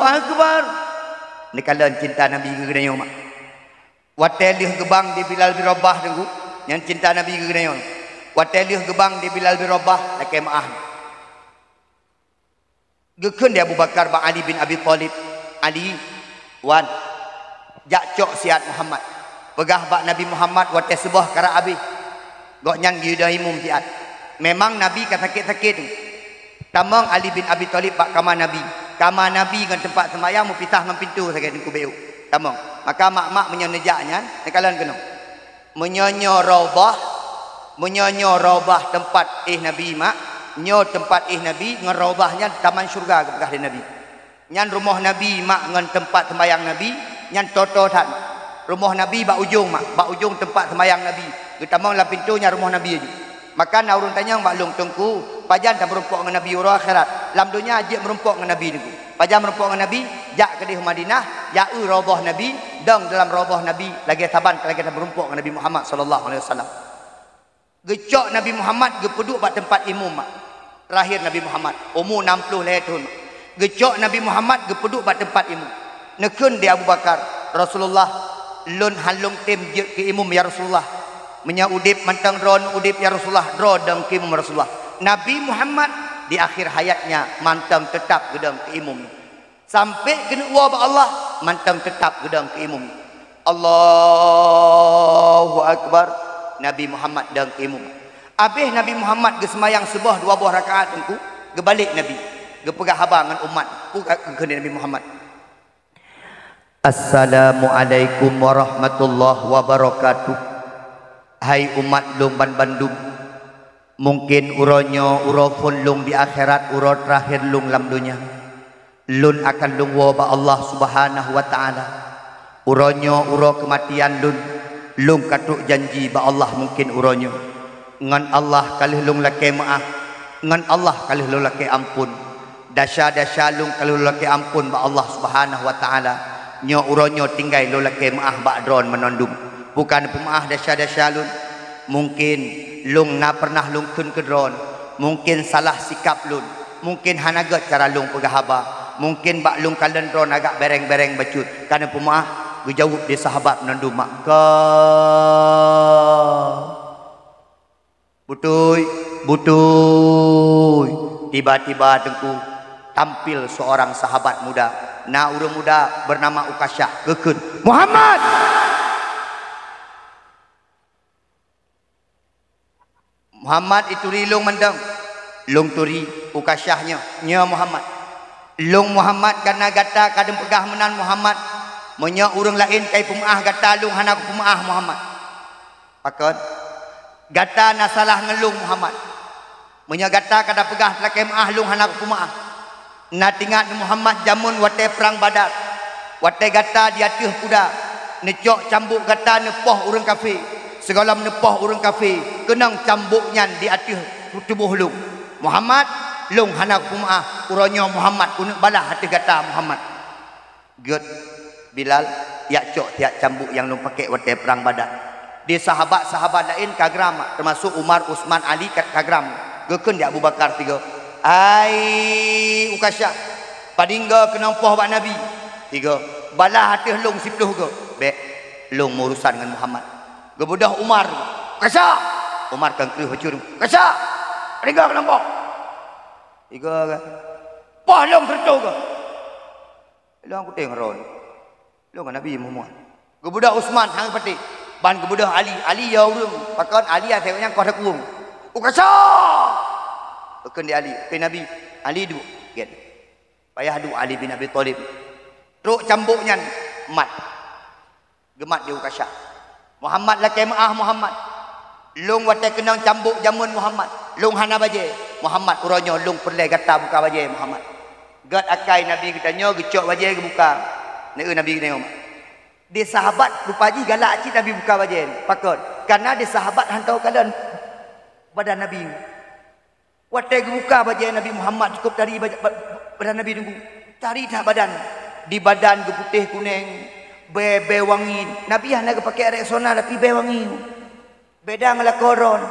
Akbar. Neukalon cinta Nabi keu geutanyoe mak. Watée lheueh geubang di Bilal bin Rabah Teungku, nyan cinta Nabi keu geutanyoe. Watée lheueh geubang di Bilal bin Rabah, lakée meu'ah. Geukheun di Abu Bakar bak Ali bin Abi Thalib, "Ali, wan, jak cok siat Muhammad." Peugah bak Nabi Muhammad watée suboh karab habéh. Gobnyan geuyue dong imum siat. Memang Nabi ka sakét-sakét. Tamong Ali bin Abi Thalib bak kama Nabi. Kama Nabi ngon teumpat seumayang meupisah ngon pintoe sagai teungku beu. Tamong. Maka mak-mak meunyoe neujak nyan, neukalon keunoe. Meunyoe nyoe Raudhah, meunyoe nyoe Raudhah teumpat éh Nabi mak, nyoe teumpat éh Nabi ngon Raudhah nyan taman syeuruga geupeugah lé Nabi. Nyan rumoh Nabi mak ngon teumpat seumbayang Nabi, nyan toe-toe that. Rumoh Nabi bak ujong mak, bak ujong teumpat seumbayang Nabi. Geutamong lam pintoe nyan rumoh Nabi aju. Maka na ureuëng tanyong bak lôn, "Teungku, pajan tameurumpok ngon Nabi uroe akhirat? Lam donya jeuet meurumpok ngon Nabi Teungku. Pajan meurumpok ngon Nabi? Jak keudeh u Madinah, jak eu Raudhah Nabi, dong dalam Raudhah Nabi, lagée saban lagée tameurumpok ngon Nabi Muhammad sallallahu alaihi wasallam." Geucok Nabi Muhammad geupeuduek bak teumpat imum mak. Terakhir Nabi Muhammad, umu enam puluh lhée thon mak. Geucok Nabi Muhammad geupeuduek bak teumpat imum. Neukheun di Abu Bakar, "Rasulullah, lôn han lôn tem jeuet keu imum ya Rasulullah. Meunyoe udeb mantong droe udeb ya Rasulullah, droe dong keu imum Rasulullah." Nabi Muhammad di akhir hayatnya mantong teutap geudong keu imum. Sampai keuneuk woe bak Allah, mantong teutap geudong keu imum. Allahu Akbar, Nabi Muhammad dong keu imum. Abéh Nabi Muhammad geuseumayang suboh dua boh rakaat teungku, geubalek Nabi. Geupeugah haba ngon umat, peue kheun Nabi Muhammad. "Assalamualaikum warahmatullahi wabarakatuh. Hai umat lôn banbandum, mungken uroe nyoe uroe phon lôn di akhirat, uroe terakhir lôn lam donya. Lôn akan lôn woe bak Allah Subhanahu wa Ta'ala. Uroe nyoe uroe keumatian lôn, lôn ka trok janji bak Allah mungken uroe nyoe. Ngon Allah ka lheueh lôn lakée meuáh, ngon Allah ka lheueh lôn lakée amphon. Desya-desya lôn ka lheueh lôn lakée amphon bak Allah Subhanahu wa Ta'ala. Nyoe uroe nyoe tinggai lôn lakée meuáh bak droen meunondum. Bukan peumeuáh desya-desya lôn. Mungken lôn na pernah lôn kheun keu droen. Mungken salah sikap lôn. Mungken hana gét cara lôn peugah haba. Mungken bak lôn kalon droen agak bereng-bereng bacut. Ka neupeumeuáh, geujaweueb di sahabat meunondum mak, ka. Beutôi, beutôi. Tiba-tiba teungku tampil seorang sahabat muda. Na ureuëng muda bernama Ukasyah. Geukheun, "Muhammad!" Muhammad ituri lôn mantong. Lôn turi Ukasyah nyoe, "Nyoe Muhammad. Lôn Muhammad, kareuna gata ka neupeugah meunan Muhammad. Meunyoe ureuëng laén ka ipeumeuáh gata, lôn hana kupeumeuáh Muhammad." Pakon? Gata na salah ngon lôn Muhammad. Meunyoe gata ka tapeugah lakée meuáh, lôn hana kupeumeuáh. Na teuingat Muhammad jameun watée prang Badar, watée gata di ateueh kuda, neucok cambuk gata neupoh ureuëng kafé, sigohlom neupoh ureuëng kafé, keunong cambuk nyan di ateueh tuboh lôn. Muhammad, lôn hana kupeumeuáh, uroe nyoe Muhammad keuneuk balaih ateueh gata Muhammad. Gét, Bilal, yak cok tiak cambuk nyang lôn pakék watée prang Badar. Di sahabat-sahabat laén ka gram, teumasok Umar, Utsman, Ali ka, ka gram. Geukheun di Abu Bakar sigoe, "Hai Ukasyah, padinggoe keunong poh bak Nabi?" Sigoe, "Balaih ateueh lôn siploh goe." "Bék, lôn meurusan ngon Muhammad." Geubeudôh Umar, "Ukasyah!" Umar kheun kreueh bacut, "Ukasyah! Padinggoe keunong poh?" Sigoe, "Poh lôn sireutoh goe." Lôn kutem ron. Lôn ngon Nabi Muhammad. Geubeudôh Utsman, hana patéh. Ban geubeudôh Ali. Ali ya ureuëng. Pakon Ali asai nyan koh takueng. "Ukasyah!" Geukheun di Ali. Kheun Nabi, "Ali duek." Gét. Payah duek Ali bin Abi Thalib. Trok cambuk nyan mat. Geumat di Ukasyah. "Muhammad lakée meuáh Muhammad. Lôn watée keunong cambuk jameun Muhammad. Lôn hana bajée. Muhammad uroe nyoe lôn peureulée gata buka bajée Muhammad." Gét akai Nabi geutanyoe geucok bajée geubuka. Neu Nabi geutanyoe. Di sahabat rupa jih galak cit Nabi buka bajée. Pakon? Kareuna di sahabat hantom kalon badan Nabi. Watée geubuka bajée Nabi Muhammad cukôp tari ba-, ba-, badan Nabi teungku. Tari that badan. Di badan geuputéh kunéng, bée-bée wangi. Nabi hana geupakék Rexona tapi bée wangi. Beda ngon lakoe droen.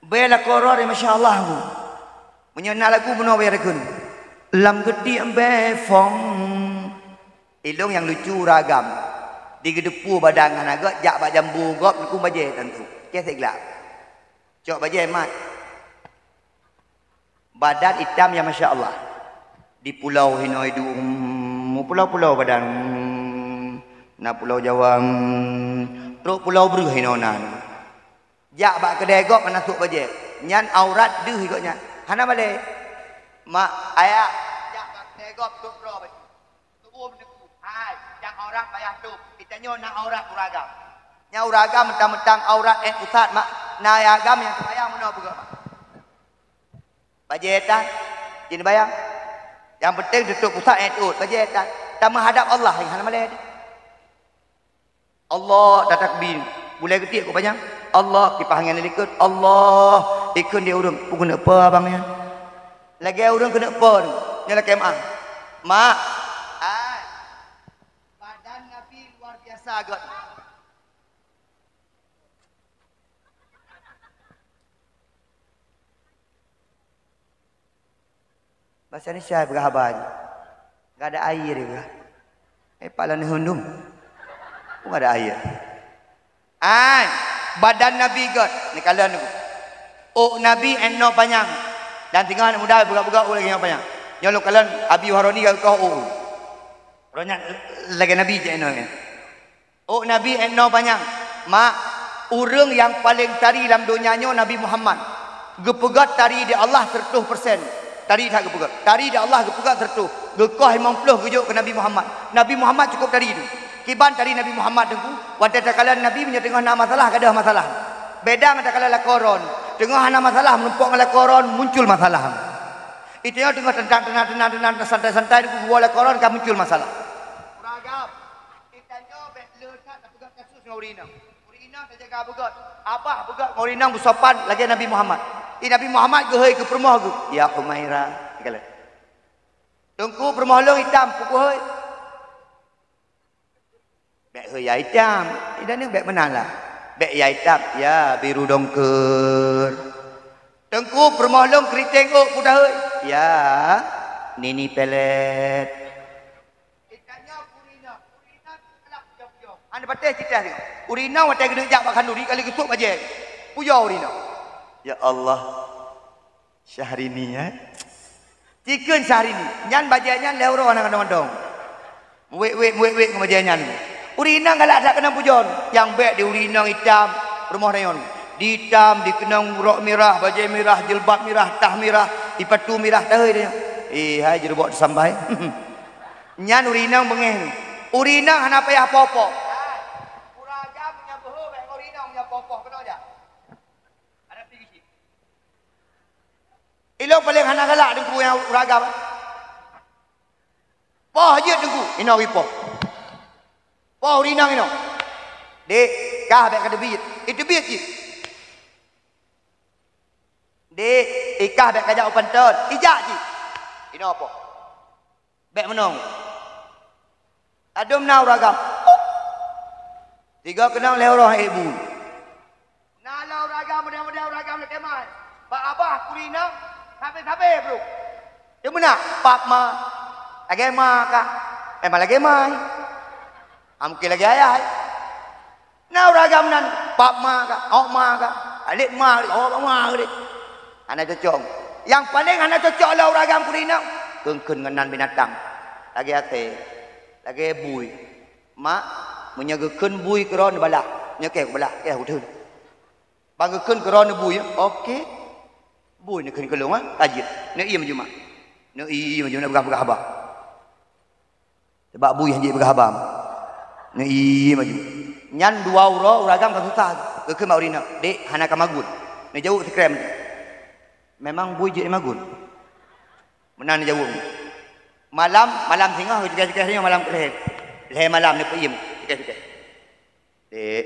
Bée lakoe droen, masya Allah. Meunyoe na lagu bunoe bée reukun. Lam geutiek bée fong. Ilong nyang lucu ragam. Di geudeupue badan hana gét jak bak jambu gob neukun bajée tantu. Céh siglak. Cok bajée mat. Badan itam ya masya Allah. Di pulau hinoe duem, pulau-pulau badan. Na pulau Jawa, hmm, trok pulau Breuh inoe na. Jak bak keudè gob hana sôk bajèe. Nyan aurat deuh gobnyan. Hana malèe. Mak, ayah, jak bak keudè gob sôk droe bajèe. Tu'uem teungku, hai, nyang aurat payah tôb. Geutanyoe na aurat ureueng agam. Nyang ureueng agam meuntang-meuntang aurat 'et pusat, mak, na ayah agam nyang teubayang meunoe peugah, mak. Bajèe tan, jeuet bayang. Nyang penting teutôb pusat 'et ôt, bajèe tan. Tameuhadap Allah, hana malèe. Allah tatakbir. Bulèe geutiek keu panyang. Allah, kipah angén likot. Allah, ikheun di ureueng, "Peue keuneuk peue abang nyan?" Lagèe ureueng keuneuk peue, nyoe lakèe meu'ah. Mak, ai. Badan Nabi luar biasa gèt. Basa Indonesia peugah haba jih. Gak ada air dia peugah. Eh, pala neuheun dum. Pun ada air. Ai, badan Nabi gèt. Neukalon niku. Ôk Nabi 'et noe panyang. Dan singoh aneuk muda peugah-peugah ôk lagèe nyoe panyang. Nyoe lôn kalon Abi Haroni geukoh ôk. Roh nyan lagèe Nabi jih 'et noe nyan. Ôk Nabi 'et noe panyang, mak, ureueng nyang paleng tari lam donya nyoe Nabi Muhammad. Geupeugèt tari di Allah seureutôh persen. Tari that geupeugèt. Tari di Allah geupeugèt seureutôh. Geukoh limong ploh geujok keu Nabi Muhammad. Nabi Muhammad cukôp tari tu. Kiban tari Nabi Muhammad teungku, watèe takalon Nabi meunyoe teungoh na masalah, gadôh masalah. Beda ngon takalon lakoe droen. Teungoh hana masalah, meurumpok ngon lakoe droen, muncul masalah. Itu nyoe teungoh teuntang, teuntang, teuntang, teuntang, santai-santai, teungku, buah lakoe droen ka muncul masalah. Geutanyoe bèk le that tapeugah kasus ngon ureueng inong. Ureueng inong tajaga beugèt. Abah beugèt ngon ureueng inong beusopan lagèe Nabi Muhammad. Di Nabi Muhammad geuhôi keu peurumoh geuh, "Ya Humaira." Teungku, peurumoh lôn itam, peue keuhôi? Bèk hôi ya itam. Idan nyan bèk meunan lah. Bèk ya itam, ya biru dongkeur. Teungku, peurumoh lôn keriting ôk, peue tahôi? Ya nini pelet. Hana patéh cit teuh. Ureueng inong watèe geuneuk jak bak khanduri, ka lheueh geusôk bajèe. Pujoe ureueng inong. Ya Allah. Syahrini, eh? Cikheun Syahrini. Nyan bajèe nyan lhèe uroe hana kantong-kantong. Wék-wék, wék-wék ngon bajèe nyan. Ureueng inong galak that keunong pujoe. Nyang bèk di ureueng inong itam, rumoh rayon. Di itam, dikeunong rok mirah, bajèe mirah, jilbab mirah, tah mirah, sipatu mirah, tahôi tanyoe. Eh, hai jurubok teusambai. Nyan ureueng inong beungéh nyoe. Ureueng inong hana payah po-po. Ureueng agam nyang beuhe bèk ngon ureueng inong nyang po-po keunoe jak. Ada pi gisi. Ilong paleng hana galak teungku nyang ureueng agam. Poh jeuet teungku, inoe geupoh. Poh ureueng inong inoe. Dek, kah bèk ka teubiet. Iteubiet cit. Dek, ikah bèk kajak u panton, ijak cit. Inoe poh. Bèk meunong. Adom na ureueng agam. Tiga keunong lhèe uroe ék bu. Na lom ureueng agam, model-model ureueng agam lagèe mai. Bak abah kuri inong, sabe-sabe brôk. Dia meunak, pap ma. Lagèe ma kah. Memang lagèe mai. Ah, mungkin lagèe ayah. Na ureueng agam nan, pap ma ka, ôk ma ka, alet ma ka, ôk ma ka. Hana cocok. Nyang paleng hana cocok lom ureueng agam kuri inong, kheun-kheun ngon nan binatang. Lagèe asèe, lagèe bui. Mak, meunyoe geukheun bui keudroe neubalah, nyoe kèe kubalah, kèe kutheun. Ban geukheun keudroe neubui, oke. Bui neukheun keu lôn, ha, ka jeuet. Neuiem ju mak. Neuiem ju, neupeugah-peugah haba. Sabab bui han jeuet peugah haba. Neuiem ju. Nyan dua uroe ureueng agam ka susah. Geukheun bak ureueng inong, "Dek, hana ka magun." Neujaweueb sikrem. "Memang bui jeuet magun?" Meunan neujaweueb. Malam, malam singoh geucukèh-cukèh singoh malam keulhèe. Lhèe malam neupeuiem cukèh-cukèh. "Dek,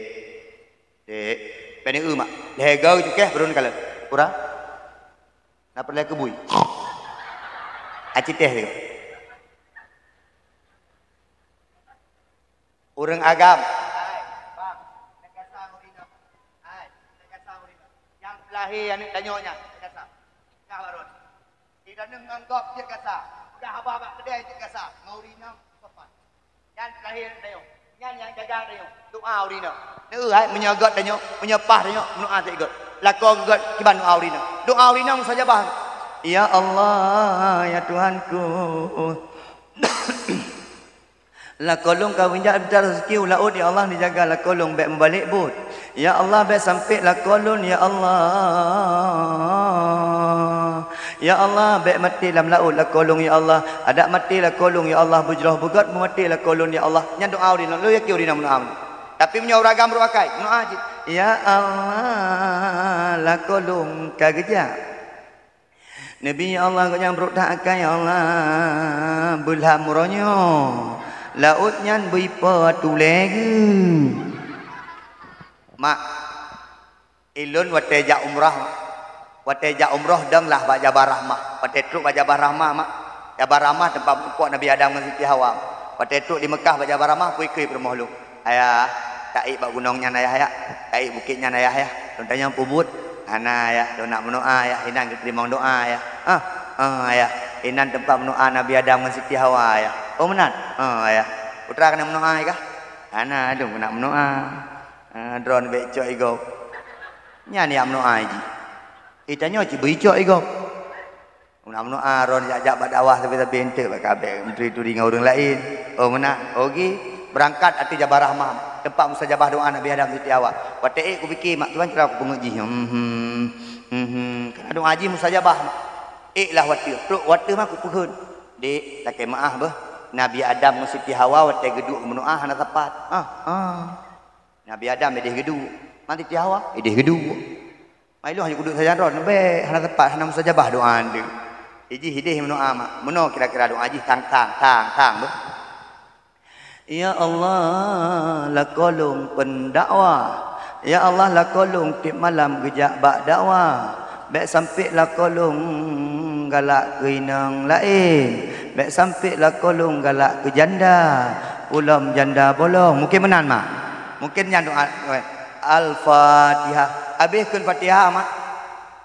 dek, bèk neueu mak. Lhèe goe cukèh baru neukalon." Kurang? Na peureulèe keu bui? Aci teh sigoe. Ureueng agam. Hai, bang, neugasa ureueng inong. Hai, neugasa ureueng inong. Nyang lahé aneuk tanyoe nyan, neugasa. Ka baron. Di dalam ngon gob cit gasa. Udah haba bak keudè cit gasa. Ngon ureueng inong sopan. Nyan terakhir tanyoe. Nyan nyang jaga tanyoe. Doa ureueng inong. Neu hai meunyoe göt tanyoe, meunyoe paih tanyoe, meudoa cit göt. Lakoe göt kiban doa ureueng inong. Doa ureueng inong mustajabah. Ya Allah, ya Tuhanku. Lakoe lôn ka geujak mita raseuki u laôt, ya Allah, neujaga lakoe lôn bék meubalek buet. Ya Allah, bék sampék lakoe lôn, ya Allah. Ya Allah, bék maté lam laôt lakoe lôn, ya Allah. Adak maté lakoe lôn, ya Allah, beujroh beugöt meumaté lakoe lôn, ya Allah. Nyan doa ureueng inong, lôn yakin ureueng inong meudoa. Tapi meunyoe ureueng agam brôk akai, meudoa cit. Ya Allah, lakoe lôn ka geujak. Nabi, ya Allah, gobnyan brôk that akai, ya Allah, beulam uroe nyoe. Laôt nyan beuipo tulée geuh. Mak, ilôn watée jak umrah, watée jak umrah dong lah bak Jabal Rahmah. Watée trok bak Jabal Rahmah, mak. Jabal Rahmah teumpat meupok Nabi Adam ngon Siti Hawa. Watée trok di Meukah bak Jabal Rahmah, pui keue peurumoh lôn. Ayah, taék bak gunong nyan, ayah, ya. Taék bukét nyan, ayah, ya. Lôn tanyong peue buet? Hana, ayah. Lôn nak meudoa, ayah. Inan geuteurimong doa, ayah. Ah, ah, ayah. Inan teumpat meudoa Nabi Adam ngon Siti Hawa, ayah. Oh, meunan? Ah, ayah. Putra keuneuk meudoa kah? Hana, lôn keuneuk meudoa. Ah, droeneuh bék cok i gob. Nyan nyang meudoa jih. Eh, tanyoe cit beu icok i gob. Meunoe-meunoe droeneuh jak-jak bak dakwah sabe-sabe eunteuk bak kabeh, meuturi-turi ngon ureueng laén. Oh, meunan. Oke. Beurangkat ateueh Jabal Rahmah, teumpat mustajabah doa Nabi Adam Siti Hawa. Watée ék kubike, mak, kiban cara kupeungeut jih. Hmm, hmm, hmm. Karena doa jih mustajabah, mak. Ék lah wateueh. Trok wateueh mah kupeugah, "Dek, lakée meuáh beuh. Nabi Adam ngon Siti Hawa watée geuduek meudoa hana sapat." Ah, ah. Nabi Adam ideh geuduek. Mantong Siti Hawa ideh geuduek. Mai lôn hana kuduek sajan droeneuh, bék, hana tepat, hana mustajabah doa nyan. Jih ideh meudoa, mak. Meunoe kira-kira doa jih, tang, tang, tang, tang, beuh. Ya Allah, lakoe lôn pendakwah. Ya Allah, lakoe lôn tiep malam geujak bak dakwah. Bék sampék lakoe lôn galak keu inong laén. Bék sampék lakoe lôn galak keu janda. Ulôn janda bolong. Mungken meunan, mak. Mungken nyan doa. Al-Fatihah. Abéh kheun Fatihah, mak.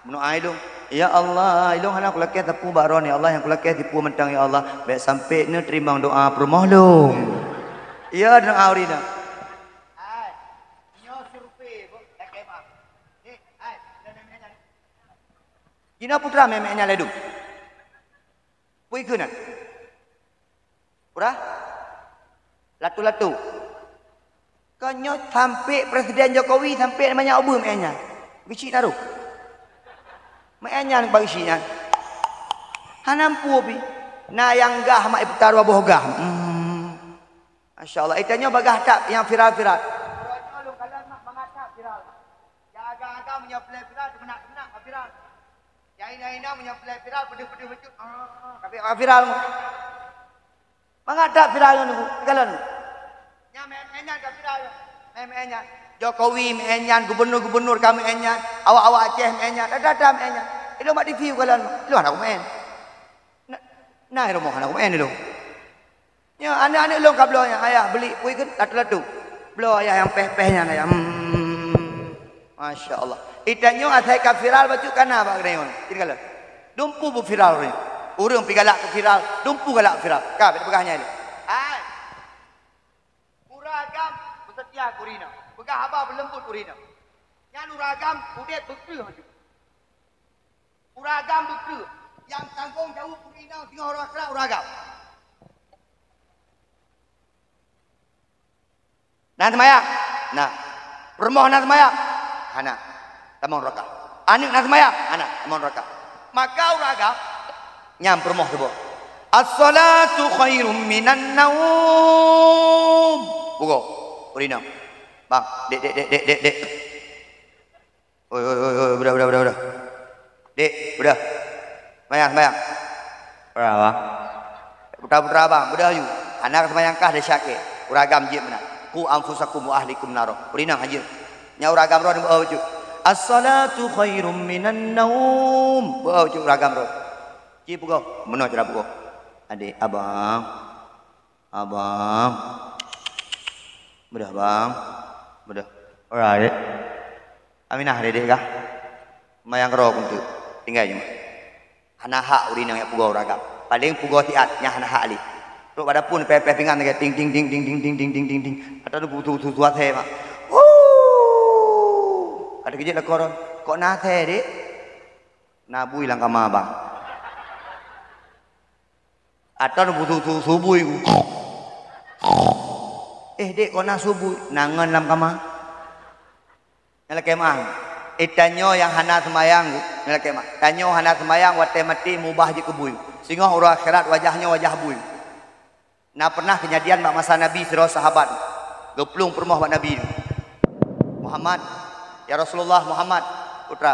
Meunoe ilôn, "Ya Allah, ilôn hana kulakée sapeue bak droeneuh, ya Allah, nyang kulakée tipu mantong, ya Allah. Bék sampék neuteurimong doa peurumoh lôn." Ya, doa ureueng inong. Hai, nyoe survei, bu, lakée meuáh. Ni, hai, dan meuáh nyan. Jinoe putra meuáh nyan laju. Peue keunan? Udah? Latu-latu. Kon nyoe sampék Presiden Jokowi, sampék banyak ubeuh meu'en nyan. Geuchik na roh. Meu'en nyan bak geuchik nyan. Hana mampu pih. Na nyang gah mak iputa dua boh gah. Hmm. Masya Allah. Ita nyoe bagah that nyang viral-viral. Uroe nyoe lôn kalon mak mangat that viral. Nyang agam-agam meunyoe peureulée viral, teumeunak-teumeunak ka viral. Nyang inong-inong meunyoe peureulée viral, peudeuh-peudeuh bacut. Ah, tapi ka viral. Mangat that viral ngon kalon. Nyang meu'en-meu'en nyan ka viral. Meu'en-meu'en nyan. Jokowi meu'en nyan, gubernur-gubernur ka meu'en nyan, awak-awak Aceh meu'en nyan, dada-dada meu'en nyan. Ilôn bak T V kalon. Ilôn hana kumeu'en. Na, na i rumoh hana kumeu'en ilôn. Nyoe aneuk-aneuk lôn ka bloe nyan, "Ayah, beli pui keu latu-latu." Bloe ayah nyang péh-péh nyan, ayah. Hmm. Masya Allah. Ita nyoe asai ka viral bacut kana bak geutanyoe. Cit kalon. Dumpeue beuviral ureueng. Ureueng pih galak keu viral, dumpeue galak viral. Ka, bèk peugah nyan lé. Hai. Ureueng agam beuseutia keu ureueng inong. Peugah haba beuleumbot keu ureueng inong. Nyan ureueng agam udép beukreueh bacut. Ureueng agam beukreueh, nyang tanggong jaweueb ureueng inong singoh uroe akhirat ureueng agam. Na seumayang? Na. Peurumoh na seumayang? Hana. Tamong neuraka. Aneuk na seumayang? Hana. Tamong neuraka. Maka ureueng agam nyang peurumoh saboh. As-salatu khairum minan naum. Pugoe. Ureueng inong. Bang, dek, dek, dek. Oi, oi, oi, oi, beudah, beudah, beudah, beudah. Dek, beudah. Seumayang, seumayang. Beudah, Bang. Putra-putra Abang, beudah aju. Hana seumayang kah desya kèe. Ureueng agam jeuet meunan. Qu anfusakum wa ahlikum naro. Ureueng inong hana jeuet. Nyan ureueng agam droe beuh bacut. As-salatu khairum minan naum. Beuh bacut ureueng agam droe. Ci pugoe. Meunoe cara pugoe. Adek, abang. Abang. Beudah, Bang. Beudah. Alright. Aminah, dek kah? Seumayang keudroe keuneuk. Tinggai nyoe. Hana hak ureueng inong jak pugoe ureueng agam. Paleng pugoe siat, nyan hana hak lé. Trok bak dapur, péh-péh pingan lagèe ting, ting, ting. Atau tu butuh suat he, mak. Wuh! Ka teukeujot lakoe droe. Kok na asèe, dek? Na bui lam kama, Bang. Atau bu-, su-, su-, subui. "Eh, dek, kok na su bui?" "Na ngon lam kama." Nyang lakée meu'ah. Eh, tanyoe nyang hana seumayang, nyang lakée meu'ah. Tanyoe hana seumayang watée maté mubah jeuet keu bui. Singoh uroe akhirat wajah nyoe wajah bui. Na pernah keujadian bak masa Nabi sidroe sahabat geuplueng peurumoh bak Nabi, "Muhammad, ya Rasulullah, Muhammad, putra,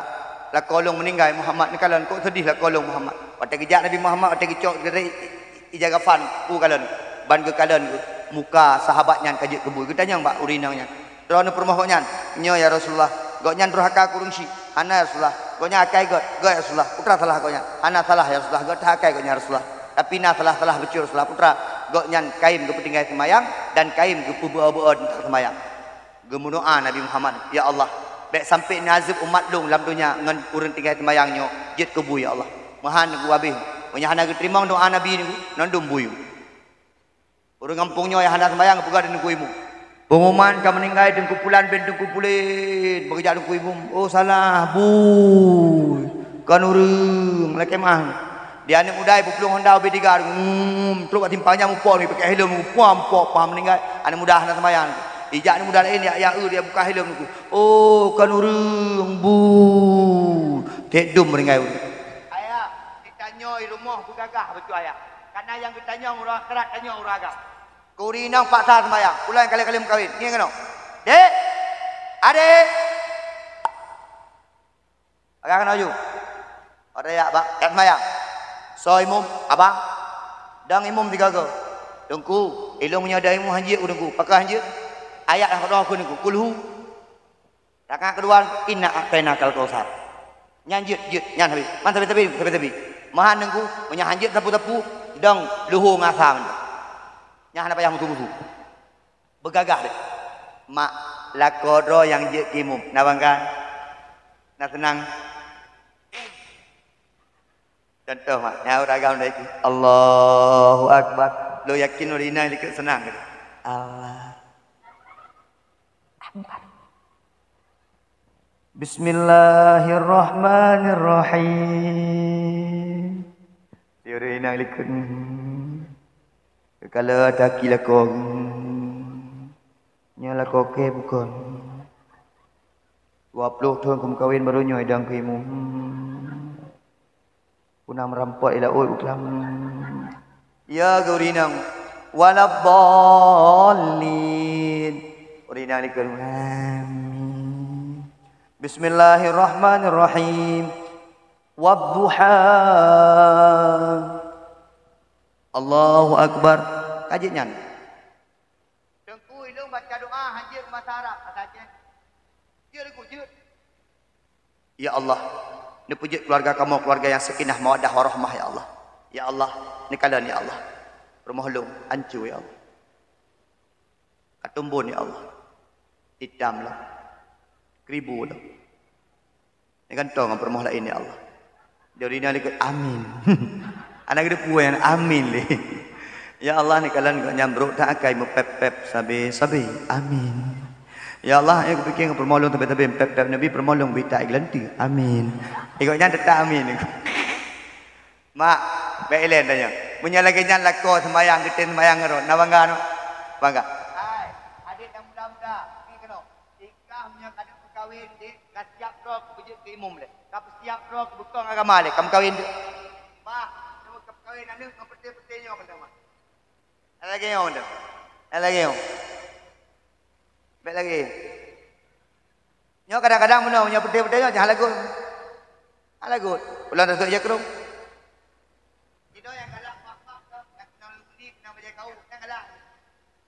lakoe lôn meuninggai, Muhammad, neukalon, kok seudeh lakoe lôn, Muhammad." Watée geujak Nabi Muhammad, watée geucok dari ija kafan, u kalon, ban geukalon muka sahabat nyan ka jeuet keu bui. Geutanyong bak ureueng inong nyan, "Droeneuh peurumoh gobnyan?" "Nyoe, ya Rasulullah." "Gobnyan droe akai kureueng syiek?" "Hana, ya Rasulullah." "Gobnyan akai göt?" "Göt, ya Rasulullah." "Putra salah gobnyan?" "Hana salah, ya Rasulullah, göt akai gobnyan, ya Rasulullah. Tapi na salah-salah bacut, ya Rasulullah, putra. Gobnyan kayém geupeutinggai seumayang dan kayém geupeubeuo-beuo teuntang seumayang." Geumeudoá Nabi Muhammad, "Ya Allah, bék sampoe neuazeueb umat lôn lam donya ngon ureueng tinggai seumayang nyoe jeuet keu bui, ya Allah." Meuhan Teungku habéh. Meunyoe hana geuteurimong doá Nabi Teungku, nyan dum bui. Ureueng gampông nyoe nyang hana seumayang geupeugah di Teungku Imum, "Pengumuman ka meuninggai Teungku Pulan bin Teungku Pulen." Beujak Teungku Imum, "Oh, salah, bui. Kon ureueng, lakée meu'ah." Di aneuk muda ipeuplueng honda ubé tiga, ngum, trok bak simpang nyan muphom, ipakée helm, muphom, muphom, pah meuninggai. Aneuk muda hana seumayang. Ijak aneuk muda laén, ya, ya, eu, dia buka helm Teungku. "Oh, kon ureueng, bui." Trok dum meuninggai ureueng. Ayah, geutanyoe i rumoh beugagah bacut ayah. Kareuna nyang geutanyong uroe akhirat, tanyoe uroe agam. Keu ureueng inong paksa seumayang, ulôn kalon-kalon meukawen. Ngieng keunoe. "Dek! Adek!" Agak keunoe ju. Pada yak bak, yak seumayang. Soe imum? Abang. Dong imum sigoe-goe. "Teungku, ilôn meunyoe dong imum hanjeuet keu Teungku." "Pakon hanjeuet?" "Ayat nyang keudroe kheun Teungku, Kulhu. Rakaat keudua, Inna a'tainakal kautsar." Nyan jeuet, jeuet, nyan habéh. Man sabe-sabe, sabe-sabe. Meuhan Teungku, meunyoe hanjeuet sapeue-sapeue, dong luho ngon asa mantong. Nyan hana payah musu-musu. Beugagah deh. Mak, lakoe droe nyang jeuet keu imum. Na bangga? Na seunang? Contoh, mak, nyang ureueng agam lagée, "Allahu Akbar." Lôn yakin ureueng inong likot seunang. Allah Akbar. Bismillahirrahmanirrahim. Di ureueng inong likot. Kala taki lakoe. Nyoe lakoe kée bukon. Dua ploh thon kumeukawen barô nyoe idong keu imum. Puna meurampok i laôt buklam. Ya geurinang. Waladdallin. Urinang likot. Amin. Bismillahirrahmanirrahim. Wadduha. Allahu Akbar. Ka jeuet nyan. Teungku, ilôn baca doa hanjeuet masa Arab, masa Aceh. Jeuet Teungku, jeuet. Ya Allah, neupeujeuet keuluwarga kamoe keuluwarga nyang sakinah mawaddah warahmah, ya Allah. Ya Allah, neukalon, ya Allah. Rumoh lôn ancô, ya Allah. Ka tumbon, ya Allah. Itam lom. Kribu lom. Neugantong ngon peurumoh laén, ya Allah. Jadi na likot, amin. Aneuk geudeue puwoe nyan, amin lé. Ya Allah, neukalon gobnyan brok that akai meupép-pép sabe-sabe. Amin. Ya Allah, eh, kupike ngon peurumoh lôn sabe-sabe meupép-pép, neubi peurumoh lôn bita igleuntui. Amin. Eh, gobnyan teutap amin. Mak, bék ilén tanyoe. Meunyoe lagée nyan lakoe seumayang, geutem seumayang ngon droe, na bangga nyoe? Bangga. Hai, adek nyang muda-muda, pi keunoe. Ikah meunyoe ka deuek meukawen, dek, ka siap droe keu beujeuet keu imum lé. Ka peusiap droe keu beukong agama lé, ka meukawen deuek. Bah, nyoe ka meukawen aneuk ngon peuté-peuté nyoe keunoe, Mak. Lagée nyoe keunoe. Lagée nyoe. Bék lagée. Nyoe kadang-kadang meunoe, meunyoe peuté-peuté nyoe, jangan lagot. Jangan lagot. Ulôn tasok jakrong. Jinoe nyang galak mak-mak tu, nyang keunong leundi, keunong bajée kawöm, nyang galak.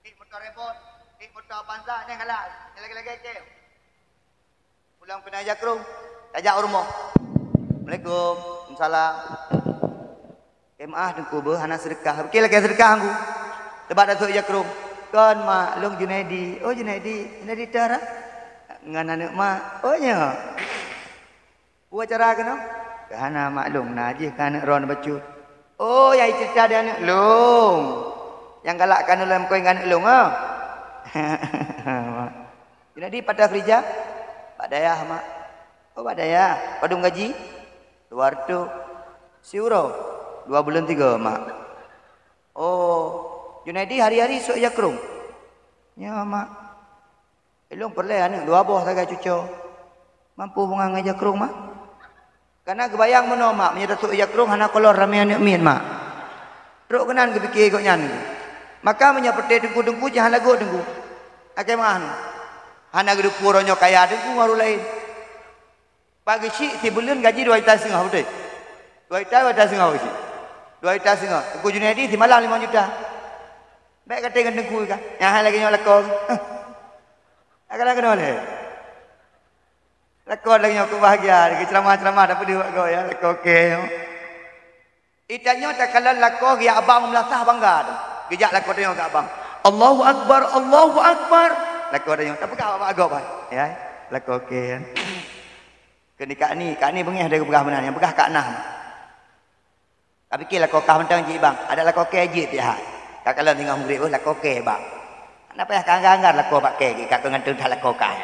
Nik moto Revolt, nik moto Avanza, nyang galak. Nyang lagée-lagée keu. Pulang keunoe jakrong, tajak u rumoh. Assalamualaikum. Waalaikumsalam. Keu meu'ah Teungku beuh hana seudeukah. Oke, lakée seudeukah Teungku. Teubat tasok jakrong. Kon mak lôn Junaidi. Oh, Junaidi. Junaidi Tara. Ngon aneuk mak. Oh, nyoe. Peue acara keunoe? Keu hana maklum na jih keu aneuk droeneuh bacut. Oh, nyang iceurita di aneuk lôn. Nyang galak keu aneuk lôn, meukawen ngon aneuk lôn, ah. Jadi, pat keurija? Bak dayah, Mak. Oh, bak dayah. Padum gaji? Dua reutôh. Siuroe? Dua buleuen tiga, Mak. Oh, Junaidi hari-hari sôk jakrong? "Nyoe, Mak, ilôn peureulée aneuëk dua boh sagai cucoe. Mampu beungoh ngon jakrong, Mak?" Kana geubayang meunoe, Mak, meunyoe tasôk jakrong hana kolor ramé aneuëk miet, Mak. Trok keunan geupike gobnyan. Maka meunyoe peuté teungku-teungku, jangan lagot teungku. Akai meu'ah nyoe. Hana geuteupeue uroe nyoe kaya teungku ngon ureuëng laén. Pak Geuchik sibuleuen gaji dua juta setengah, beutôi? Dua juta, dua juta setengah Pak Geuchik. Dua juta setengah. Teungku Junaidi simalam limong juta. Bék katé ngon teungku ka. Nyang hai lagée nyoe lakoe. Hah. Akan keunoe lé. Lakoe lagée nyoe keu bahagia, lagée ceramah-ceramah dapat dua go ya, lakoe oke nyoe. Itanyoe takalon lakoe geujak abang meulasah bangga tu. Geujak lakoe tanyoe keu abang. "Allahu Akbar, Allahu Akbar." Lakoe tanyoe tapeugah bak gob hai. Ya, lakoe oke kan. Keuneuk Kak Ni, Kak Ni beungéh dari geupeugah meunan, nyang peugah Kak Nah. Tapi kira lakoe kah mantong jih bang, ada lakoe oke jih pihak. Takalon singoh mugrib, oh, lakoe oke bang. Hana payah ka anggar-anggar lakoe bak ke, ka keu ngantung that lakoe kah.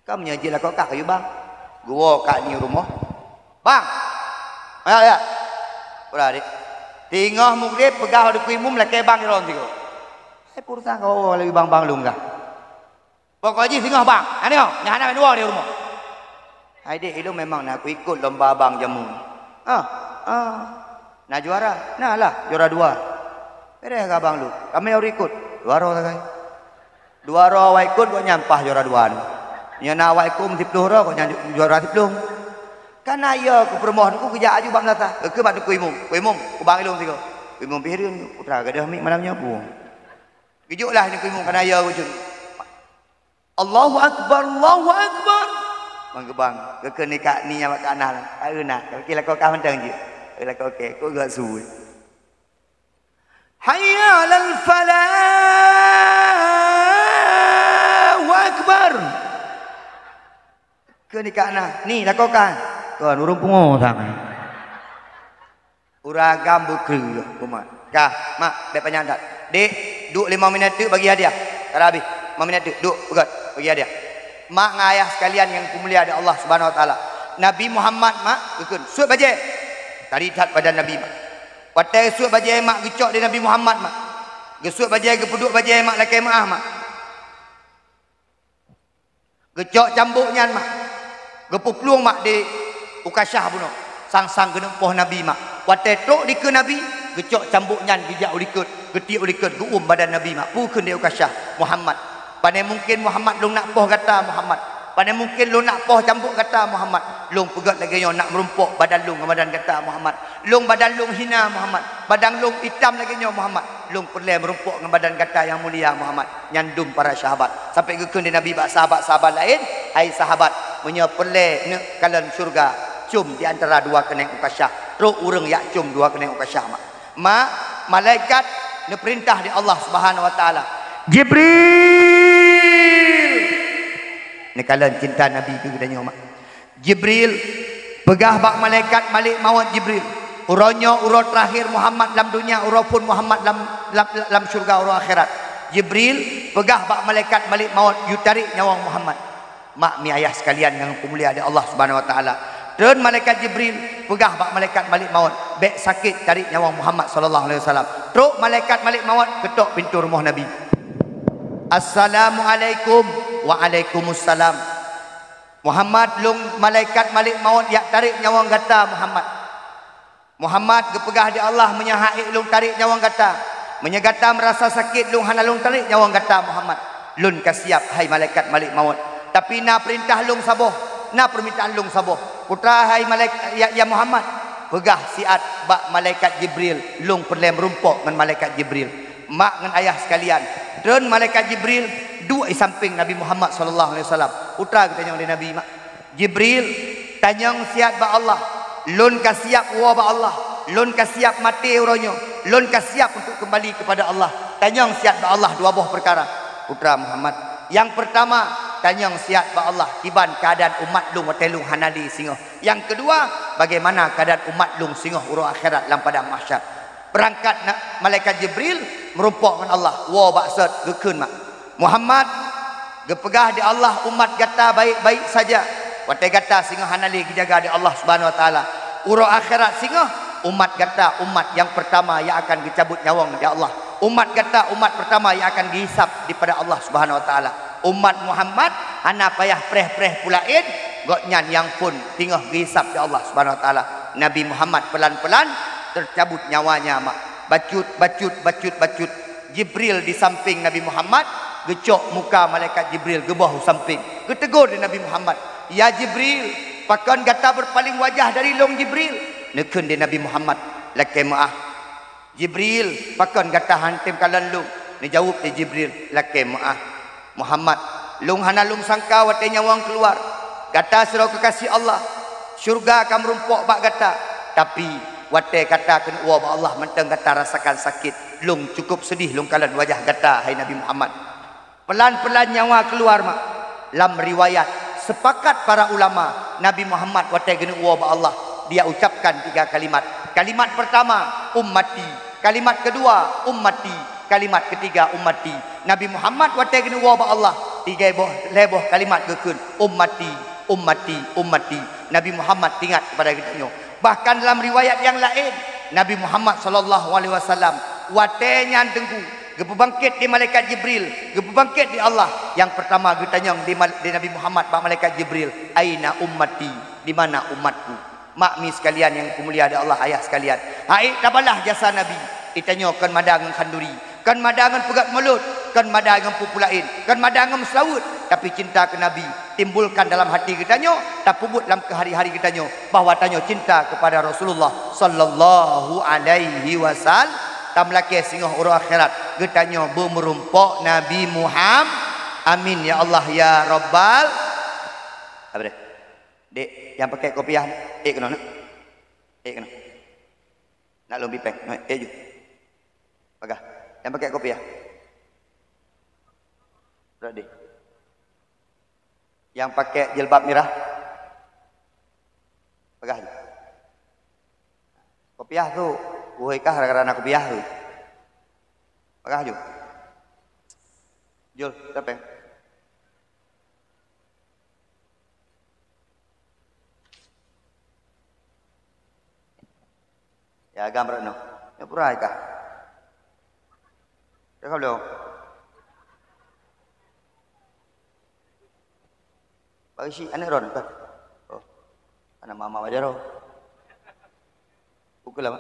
Ka meunyoe jeuet lakoe kah kayue bang. Geuwoe Kak Ni u rumoh. "Bang!" "Ya, ya." "Udah, Dek." "Singoh mugrib peugah bak Teungku Imum lakée bang droen sigoe." "Hai pulsa kau lagée bang-bang lôn kah." "Pokok jih singoh bang. Nyan nyoe, nyan hana meuwoe di rumoh." "Hai Dek, ilôn memang na kuikot lomba bang jameun." "Ah, ah. Na juara?" "Na lah, juara dua." "Bereh keu abang lôn. Ramé ureuëng ikot?" "Dua droe sagai." Dua droe awak ikot, gobnyan paih juara dua nyoe. Nyoe na awak ikot siplôh droe, gobnyan ju-, juara siplôh. Kana yo keu peurumoh teungku geujak aju bak meulasah. Geukheun bak Teungku Imum, "Teungku Imum, ubang ilôn sigoe." Teungku Imum pih hireuen, "Putra, gadôh miet malam nyoe peue?" Geujok lah Teungku Imum kana yo ujong. "Allahu Akbar, Allahu Akbar." Bang geubang, geukheun ni Kak Ni nyang bak Kak Nah. "Aeu nak, tapi lakoe kah mantong jih." "Lakoe oke, kok gak su." "Hayya 'alal falah, Allahu Akbar." Keu ni Kak Nah, "Ni lakoe kah?" "Kon, ureuëng pungo sang." Ureuëng agam beukreueh umat. Kah, mak, bék panyang that. Dek, duek limong minit teuk bagi hadiah. Ka habéh. Limong minit teuk, duek, peugét, bagi hadiah. Mak ngon ayah sekalian nyang peumulia di Allah Subhanahu Wa Taala. Nabi Muhammad, mak, geukheun, "Suet bajée." Tari that badan Nabi, mak. Watée geusuet bajée mak geucok di Nabi Muhammad mak. Geusuet bajée geupeuduek bajée mak lakée meuáh mak. Geucok cambok nyan mak. Geupeuplueng mak di Ukashah bunoe. Sang-sang geuneuk poh Nabi mak. Watée trok dikeue Nabi, geucok cambok nyan geujak u likot, geutiek u likot geuuem badan Nabi mak. Peue kheun di Ukashah, "Muhammad, pane mungken Muhammad lôn nak poh gata Muhammad. Pane mungken lôn nak poh cambok gata Muhammad. Lôn peugét lagée nyoe nak meurumpok badan lôn ngon badan gata Muhammad. Lôn badan lôn hina Muhammad. Badan lôn itam lagée nyoe Muhammad. Lôn peureulée meurumpok ngon badan gata nyang mulia Muhammad." Nyan dum para sahabat. Sampai geukheun di Nabi bak sahabat-sahabat laén, "Hai sahabat, meunyoe peureulée neuk kalon syeuruga, com di antara dua keunéng Ukashah." Trok ureuëng jak com dua keunéng Ukashah mak. Mak, malaikat neupeurintah di Allah Subhanahu Wa Taala. "Jibril!" Neukalon cinta Nabi keu geutanyoe mak. "Jibril, peugah bak malaikat Malik Mawöt, Jibril. Uroe nyoe uroe teurakhir Muhammad lam dunia, uroe phon Muhammad lam, lam, lam syeuruga, uroe akhirat. Jibril, peugah bak malaikat Malik Mawöt, yue tarék nyawöng Muhammad." Mak mi ayah sekalian nyang peumulia di Allah Subhanahu Wa Taala. Treun malaikat Jibril, peugah bak malaikat Malik Mawöt, "Bék sakét, tarék nyawöng Muhammad sallallahu alaihi wasallam." Trok malaikat Malik Mawöt, keutok pintoe rumoh Nabi. "Assalamualaikum." "Waalaikumsalam." "Muhammad, lôn malaikat Malik Mawöt jak tarék nyawöng gata Muhammad. Muhammad, geupeugah di Allah meunyoe han ék lôn tarék nyawöng gata, meunyoe gata meurasa sakét lôn hana lôn tarék nyawöng gata Muhammad, lôn ka siap hai malaikat Malik Mawöt. Tapi na peurintah lôn saboh, na peurmintaan lôn saboh. Putra hai malaik-, ya, ya Muhammad, peugah siat bak malaikat Jibril, lôn peureulée meurumpok ngon malaikat Jibril." Mak ngon ayah sekalian, treun malaikat Jibril duek di sampéng Nabi Muhammad sallallahu alaihi wasallam. Putra geutanyoe lé Nabi mak. "Jibril, tanyong siat bak Allah. Lôn ka siap woe bak Allah. Lôn ka siap maté uroe nyoe. Lôn ka siap untuk kembali kepada Allah. Tanyong siat bak Allah dua boh peukara." "Putra Muhammad, nyang peurtama, tanyong siat bak Allah kiban keuadaan umat lôn watée lôn hana lé singoh. Nyang keudua, bagaimana keuadaan umat lôn singoh uroe akhirat lam padang mahsyar." Beurangkat na malaikat Jibril meurumpok ngon Allah, woe bak sot geukheun mak. "Muhammad, geupeugah di Allah umat gata baik-baik saja. Watée gata singoh hana lé geujaga di Allah Subhanahu Wa Taala. Uroe akhirat singoh umat gata umat nyang peurtama nyang akan geucabot nyawöng di Allah. Umat gata umat pertama yang akan geuhisab dipada Allah Subhanahu Wa Taala. Umat Muhammad hana payah preh-preh peue laén, gobnyan nyang phon teungoh geuhisab di Allah Subhanahu Wa Taala. Nabi Muhammad pelan-pelan teucabut nyawanya mak. Bacut, bacut, bacut, bacut. Jibril di sampéng Nabi Muhammad, geucok muka malaikat Jibril geuboh u sampéng. Geutegur di Nabi Muhammad, "Ya Jibril, pakon gata beupaleng wajah dari lôn Jibril?" Neukheun di Nabi Muhammad, "Lakée meuáh." "Jibril, pakon gata han tem kalon lôn?" Neujaweueb lé Jibril, "Lakée meuáh." "Muhammad, lôn hana lôn sangka watée nyawöng keuluwa. Gata sidroe keukasih Allah. Syeuruga ka meurumpok bak gata. Tapi, watée gata keuneuk woe bak Allah mantong gata rasakan sakét. Lôn cukôp seudeh lôn kalon wajah gata, hai Nabi Muhammad." Pelan-pelan nyawa keuluwa mak. Lam riwayat, sepakat para ulama, Nabi Muhammad watée geuneuk woe bak Allah, dia ucapkan tiga kalimat. Kalimat pertama, "Ummati." Kalimat kedua, "Ummati." Kalimat ketiga, "Ummati." Nabi Muhammad watée geuneuk woe bak Allah, tiga boh, lhée boh kalimat geukheun, "Ummati, ummati, ummati." Nabi Muhammad teuingat kepada geutanyoe. Bahkan lam riwayat nyang laén, Nabi Muhammad sallallahu alaihi wasallam watée nyan teungku, geupeubangkét di malaikat Jibril, geupeubangkét di Allah. Nyang pertama geutanyong di mal-, di Nabi Muhammad bak malaikat Jibril, "Aina ummati?" Di mana umatku? Mak mi sekalian nyang dipeumulia di Allah, ayah sekalian, hai tabalah jasa Nabi. Geutanyoe kon mada ngon khanduri, kon mada ngon peugét mulod, kon mada ngon peue-peue laén, kon mada ngon meuseulaweuet, tapi cinta keu Nabi timbulkan dalam hati geutanyoe, tapeubuet lam keuhari-hari geutanyoe bahwa tanyoe cinta kepada Rasulullah sallallahu alaihi wasallam. Tameulakée singoh uroe akhirat geutanyoe beumeurumpok Nabi Muhammad. Amin ya Allah ya Rabbal. Apa dia? Dek, nyang pakai kopiah, ék keunoe, nak? Ék keunoe. Nak lôn bi péng, ék ju. Peugah. Nyang pakai kopiah. Berarti. Nyang pakai jilbab mirah. Peugah ju. Kopiah tu, woe kah gara-gara na kopiah tu. Peugah ju. Jul, siapa? Ya, agam rot noh. Ya, pura kah? Ya, ka belum? Bagi si aneuk ron kan? Oh. Aneuk mama wajar oh. Ukeue lom.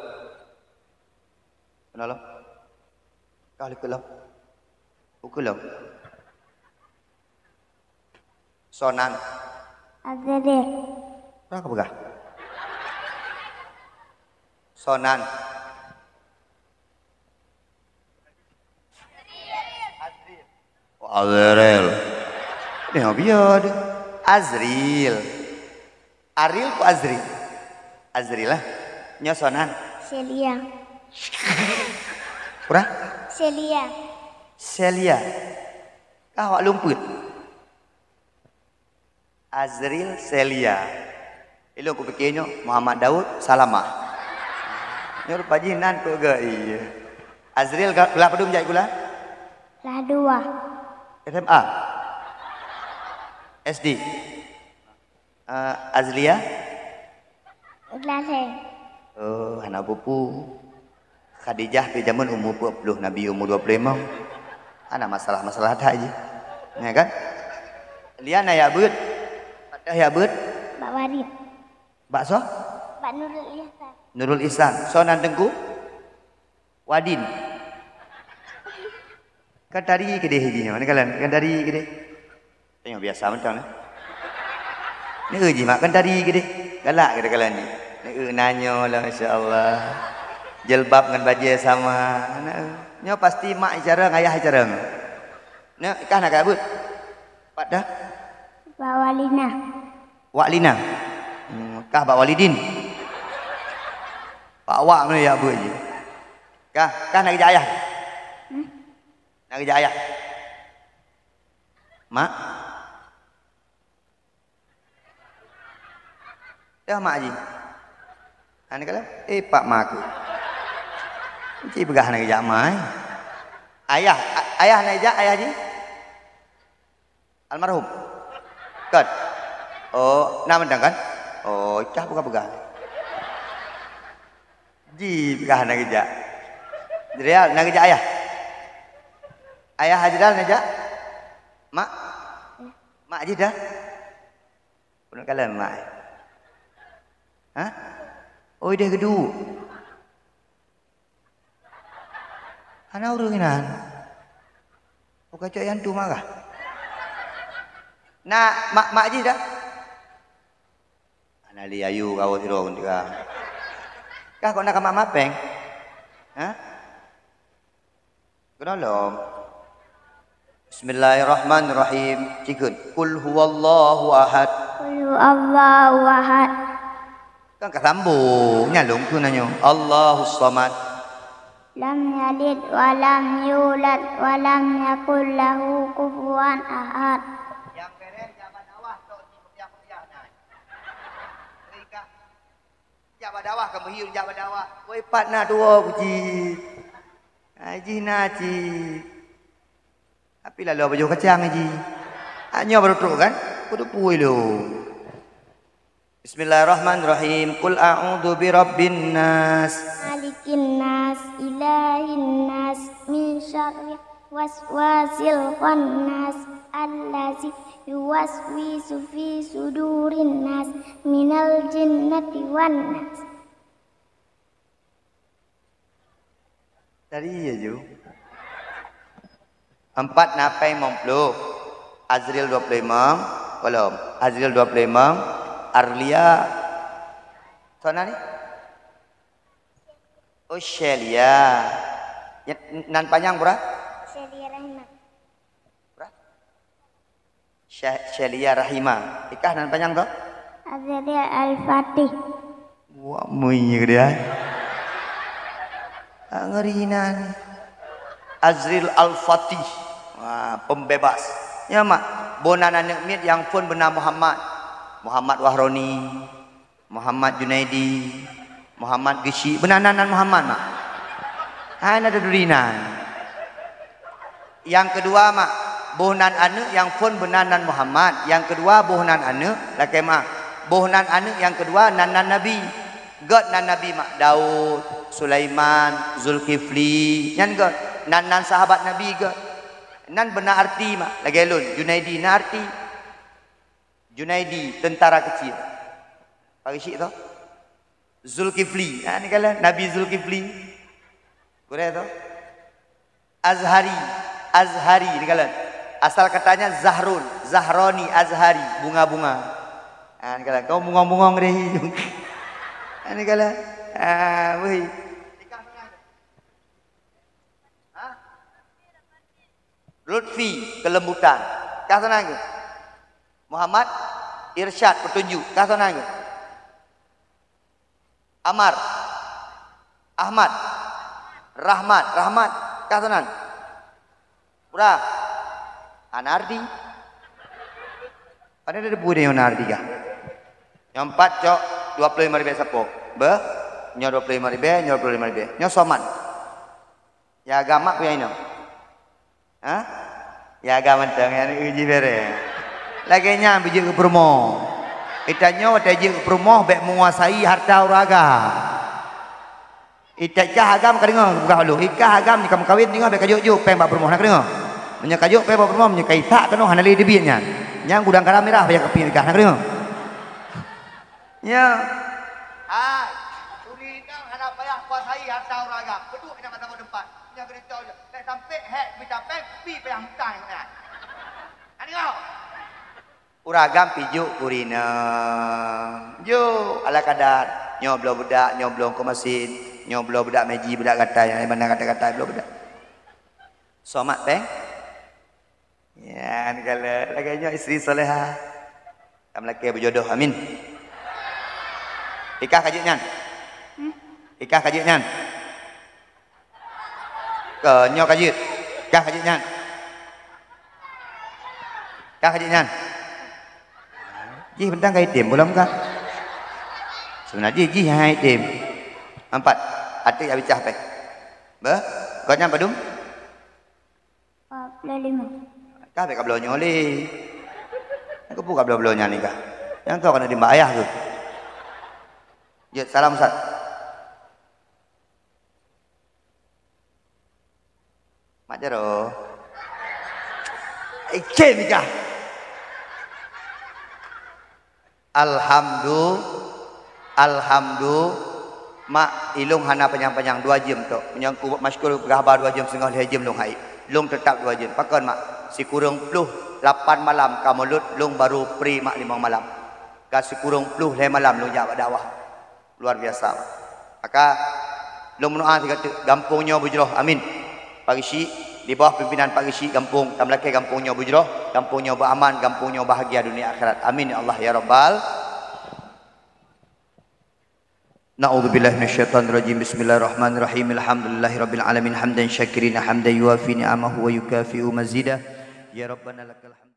Kenal lom. Kah leukeue lom. Ukeue lom. Sonan. Azril. Peue ka peugah? Sonan. Azril. Ni biar. Azril. Aril ku Azril? Azril lah. Nyoe sonan. Celia. Pura? Celia. Celia. Kah awak lumput? Azril Celia. Ilôn kupike nyoe Muhammad Daud Salamah. Nyoe rupa jih nan keu geu, iya. Azril ga-, kelas padum jak sikula? Kelas dua. S M A? S D? Eh, Azlia? Kelas lhèe. Oh, hana pupu. Khadijah pih jameun umu peuet ploh, Nabi umu dua ploh limong. Hana masalah-masalah that jih. Ya kan? Lian na jak beuet. Padah jak beuet. Bak Warid. Bak soe? Bak Nurul Ihsan. Nurul Ihsan. Soe nan teungku? Wadin. Kan tari keudeh jih nyoe, ni kalon, kan tari keudeh. Tengok biasa macam ni. Ni eu jih mak kan tari keudeh. Galak keudeh kalon jih. Ni eu nanyoe lah, masya Allah. Jilbab ngon bajèe sama. Aneuk eu. Nyoe pasti mak icarong, ayah icarong. Nyoe kah na ka beuet? Pat dah? Bak Walina. Wak Lina. Hmm, kah bak Walidin. Pak Wak mana ya beuet jih? Kah, kah na geujak ayah? Hmm? Na geujak ayah? Mak? Dah mak jih. Ani kalau, eh, pak mak aku. Ci peugah na geujak mai. Ayah, a-, ayah na geujak ayah jih? Almarhum. Kan? Oh, na mantong kan? Oh, cah peugah-peugah. Ji peugah na geujak. Real na geujak ayah. Ayah Azriel neujak? Mak? Mak jih dah? Peue kalon mak? Hah? Oh, ideh geuduek. Hana ureueng inan. Bukan cok yang tu marah. Nak mak, mak jih dah? Hana lé ayu kawö sidroe pun teuka. Kah kok na kamak mapéng? Hah? Keunolong. Bismillahirrahmanirrahim. Cikheun. Qul huwallahu ahad. Qul huwallahu ahad. Kan ka sambung. Nyalong tu nanyoe. Allahus samad. Lam yalid wa lam yulad wa lam yakul lahu kufuwan ahad. Nyang beres jabat dakwah tok di kupiah-kupiah nyan. Mereka jak bak dakwah ka meuhiu jak bak dakwah. Woi pat na tuwoe kucit. Ai jih na cit. Tapi lalu baju kacang ji. Hanya baru trok kan? Kudu pui lu. Bismillahirrahmanirrahim. Qul a'udzu birabbin nas. Malikin nas, ilahin nas, min syarri waswasil khannas, allazi yuwaswisu fi sudurin nas, minal jinnati wan nas. Tadi ya ju. Empat na péng limong ploh. Azriel dua puluh lima. Belum. Azriel dua puluh lima. Arlia. Sana ni? Oh, Shelia. Ya, nan panjang berapa? Shelia Rahimah. Berapa? Syah-, Shelia Rahimah. Ikah nan panjang tu? Azriel Al-Fatih. Wah, mui dia. Ah, ngeri nan. Azriel Al-Fatih. Wah, pembebas. Ya, mak. Boh nan aneuk miet nyang phon beuna Muhammad. Muhammad Wahroni. Muhammad Junaidi, Muhammad Geusyik, beuna nan, nan Muhammad, mak? Hai, na duri nan. Nyang keudua, mak, boh nan aneuk nyang phon beuna nan Muhammad. Nyang keudua, boh nan aneuk, lakée, mak, boh nan aneuk nyang keudua nan, nan nabi. Gét nan nabi, mak, Daud, Sulaiman, Zulkifli. Nyan gét nan, nan sahabat Nabi gét. Nan beuna arti, mak, lagée lôn, Junaidi na arti. Junaidi, tentara kecil. Pakai syik tu? Zulkifli. Ha, ni kala Nabi Zulkifli. Kurang tu? Azhari. Azhari, ni kala. Asal katanya Zahrul. Zahroni Azhari. Bunga-bunga. Ha, ni kala. Kau bungong-bungong deh. Ha, ni kala. Ha, weh. Lutfi, kelembutan. Kah sana ke? Muhammad, irsyad, petunjuk. Kah sana ke? Amar, Ahmad, Rahmat, Rahmat. Kah sana. Pura. Anardi. Pada ada debu dia Nardi kah? Nyang empat cok dua puluh lima ribu sapo. Beh? Nyo dua puluh lima ribu, nyo dua puluh lima ribu. Nyo soman. Ya agam mak peue nyang inong? Ha? Ya agam mantong nyang uji bere. Lagée nyan beujeuet keu peurumoh. Itanyoe watée jeuet keu peurumoh bék menguasai harta ureueng agam. Itak cah agam ka deungoe buka ulu. Ikah agam nyang ka meukawen deungoe bék kajok-jok péng bak peurumoh na ka deungoe. Meunyoe kajok péng bak peurumoh meunyoe ka isak keunoe hana lé teubiet nyan. Nyang gudang garam mirah payah kapie ikah na ka deungoe. Ya. Hai, turi inong hana payah kuasai harta ureueng agam. Peuduek inong mata tempat. Nyang geureutoh je. Lek sampai hek mita péng, pi payah mutang nyan. Aneuk. Ureueng agam pijok kurineueng. Jok ala kadar. Nyoe bloe budak, nyoe bloe engkok masin, nyoe bloe budak meji, budak gatai, nyang mana gatai-gatai bloe budak. Somat péng. Nyan kalau lagée nyoe isteri soleha. Ka meulakée beujodoh, amin. Ikah ka jeuet nyan. Ikah ka jeuet nyan. Ke nyoe ka jeuet. Kah ka jeuet nyan. Kah ka jeuet nyan. Jih bentang ka item belum kah? Sebenarnya jih, jih hai item. Empat. Atik habis cah péng. Beh? Kau nyan padum? Empat puluh lima. Kah bék ka bloe nyoe lé. Aku buka bloe-bloe nyan ni kah. Nyang tu kena dimbak ayah tu. Jeuet salam Ustaz. Mak Jaro. Ikcén nikah. Alhamdu-, alhamdu-, mak, ilông hana panyang-panyang, dua jeuem tok. Meunyoe ku masykur peugah haba dua jeuem seungoh, lhèe jeuem lông hai. Lông teutap dua jeuem. Pakon, mak? Sikureueng ploh lapan malam ka mulod, lông barô pri mak limong malam. Ka sikureueng ploh lhèe malam lông jak bak dakwah. Luar biasa. Maka, lôn meudoa sigoe teuk, gampông nyoe beujroh. Amin. Pak Geuchik, di bawah pimpinan Pak Geuchik gampông, tameulakèe gampông nyoe beujroh, gampông nyoe beuaman, gampông nyoe bahagia dunia akhirat. Amin ya Allah ya Rabbal. Na'udzubillahi minasyaitonirrajim. Bismillahirrahmanirrahim. Alhamdulillahirabbil alamin, hamdan syakirina, hamdan yuwafi ni'amahu wa yukafi'u mazidah. Ya Rabbana lakal hamd.